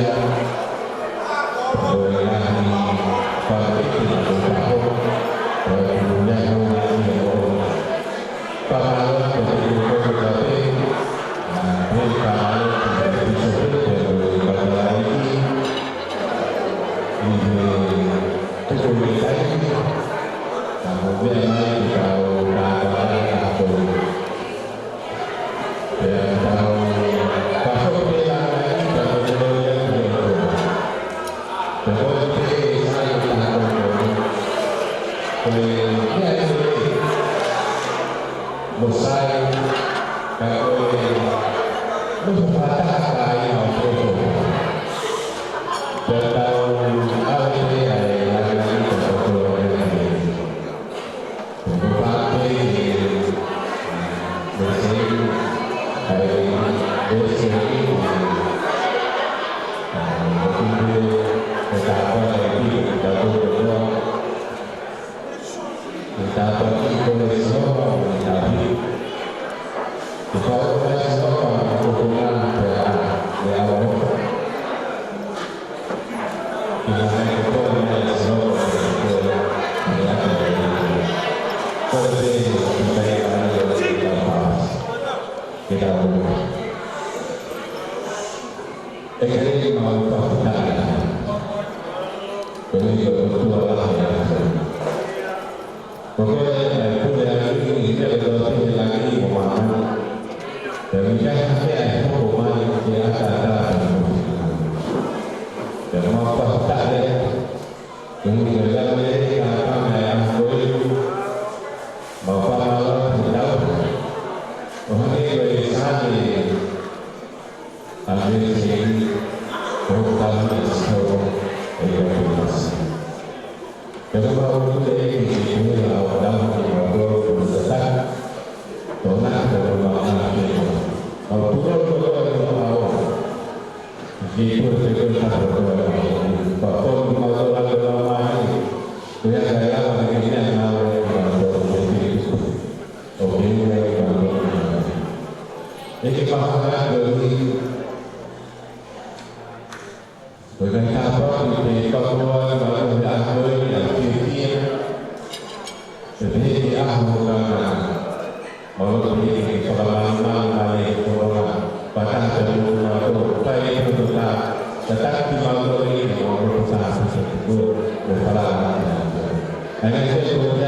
ko e lahi fakafetaʻi mo e pāpō, ko e kulunaho ia o. Fakamālō atu ki he kau tape, ʻa, pea fakamālō ki he pīsope, pea mo e kau taulaʻeiki, ʻi he tuku mei ai, ʻa, mo e meʻa mai ki he kau taulaʻeiki ʻa ko. Ko koe ʻa e Pule ʻa e ʻEiki, ʻi he meʻa kotoa pē ʻi langi mo māmani. Pea ʻoku ʻikai ha meʻa ʻe hoko mai ke ʻataʻatā pea mo e. Pea mau fakafetaʻi, koeʻuhi ko e lau lelei kātoa ʻa e ʻaho ko eni, mau fakamālō atu ki he tau. ʻO hangē ko e sāne ʻa e ʻEiki, ko e tau ʻa e sāne ʻo e ʻEiki. Pea ko e mau ʻEiki, ke ke lau ʻa e ʻaho ko eni, ko e tataki. Tō na ko e mau ʻaho ke mau tuʻu ʻo tuʻu ʻo tuʻu ʻo tuʻu. Ke tuʻu ʻo tuʻu ʻo tuʻu ʻo tuʻu. Pea ko e mau tō na ko e mau mai. Ko ia ka ia ka ke mea na ʻo e mau tō na ko e mau tō na. ʻOku ʻi ai e mau tō na. ʻEiki, pea ko e ʻaho ni. Ko e kātaki pē ke kau atu ʻa e ʻaho ko eni ʻa e fiefia. Pea pehē ki he ʻaho ko ena. Mau lotu pē ke fakamālō mai e koloa. Pea taha pē mo e koloa. Pea ʻe koloa. Tataki mau lotu ʻEiki, mau lotu taha pē mo e koloa. Mo e palani. ʻA e ngaahi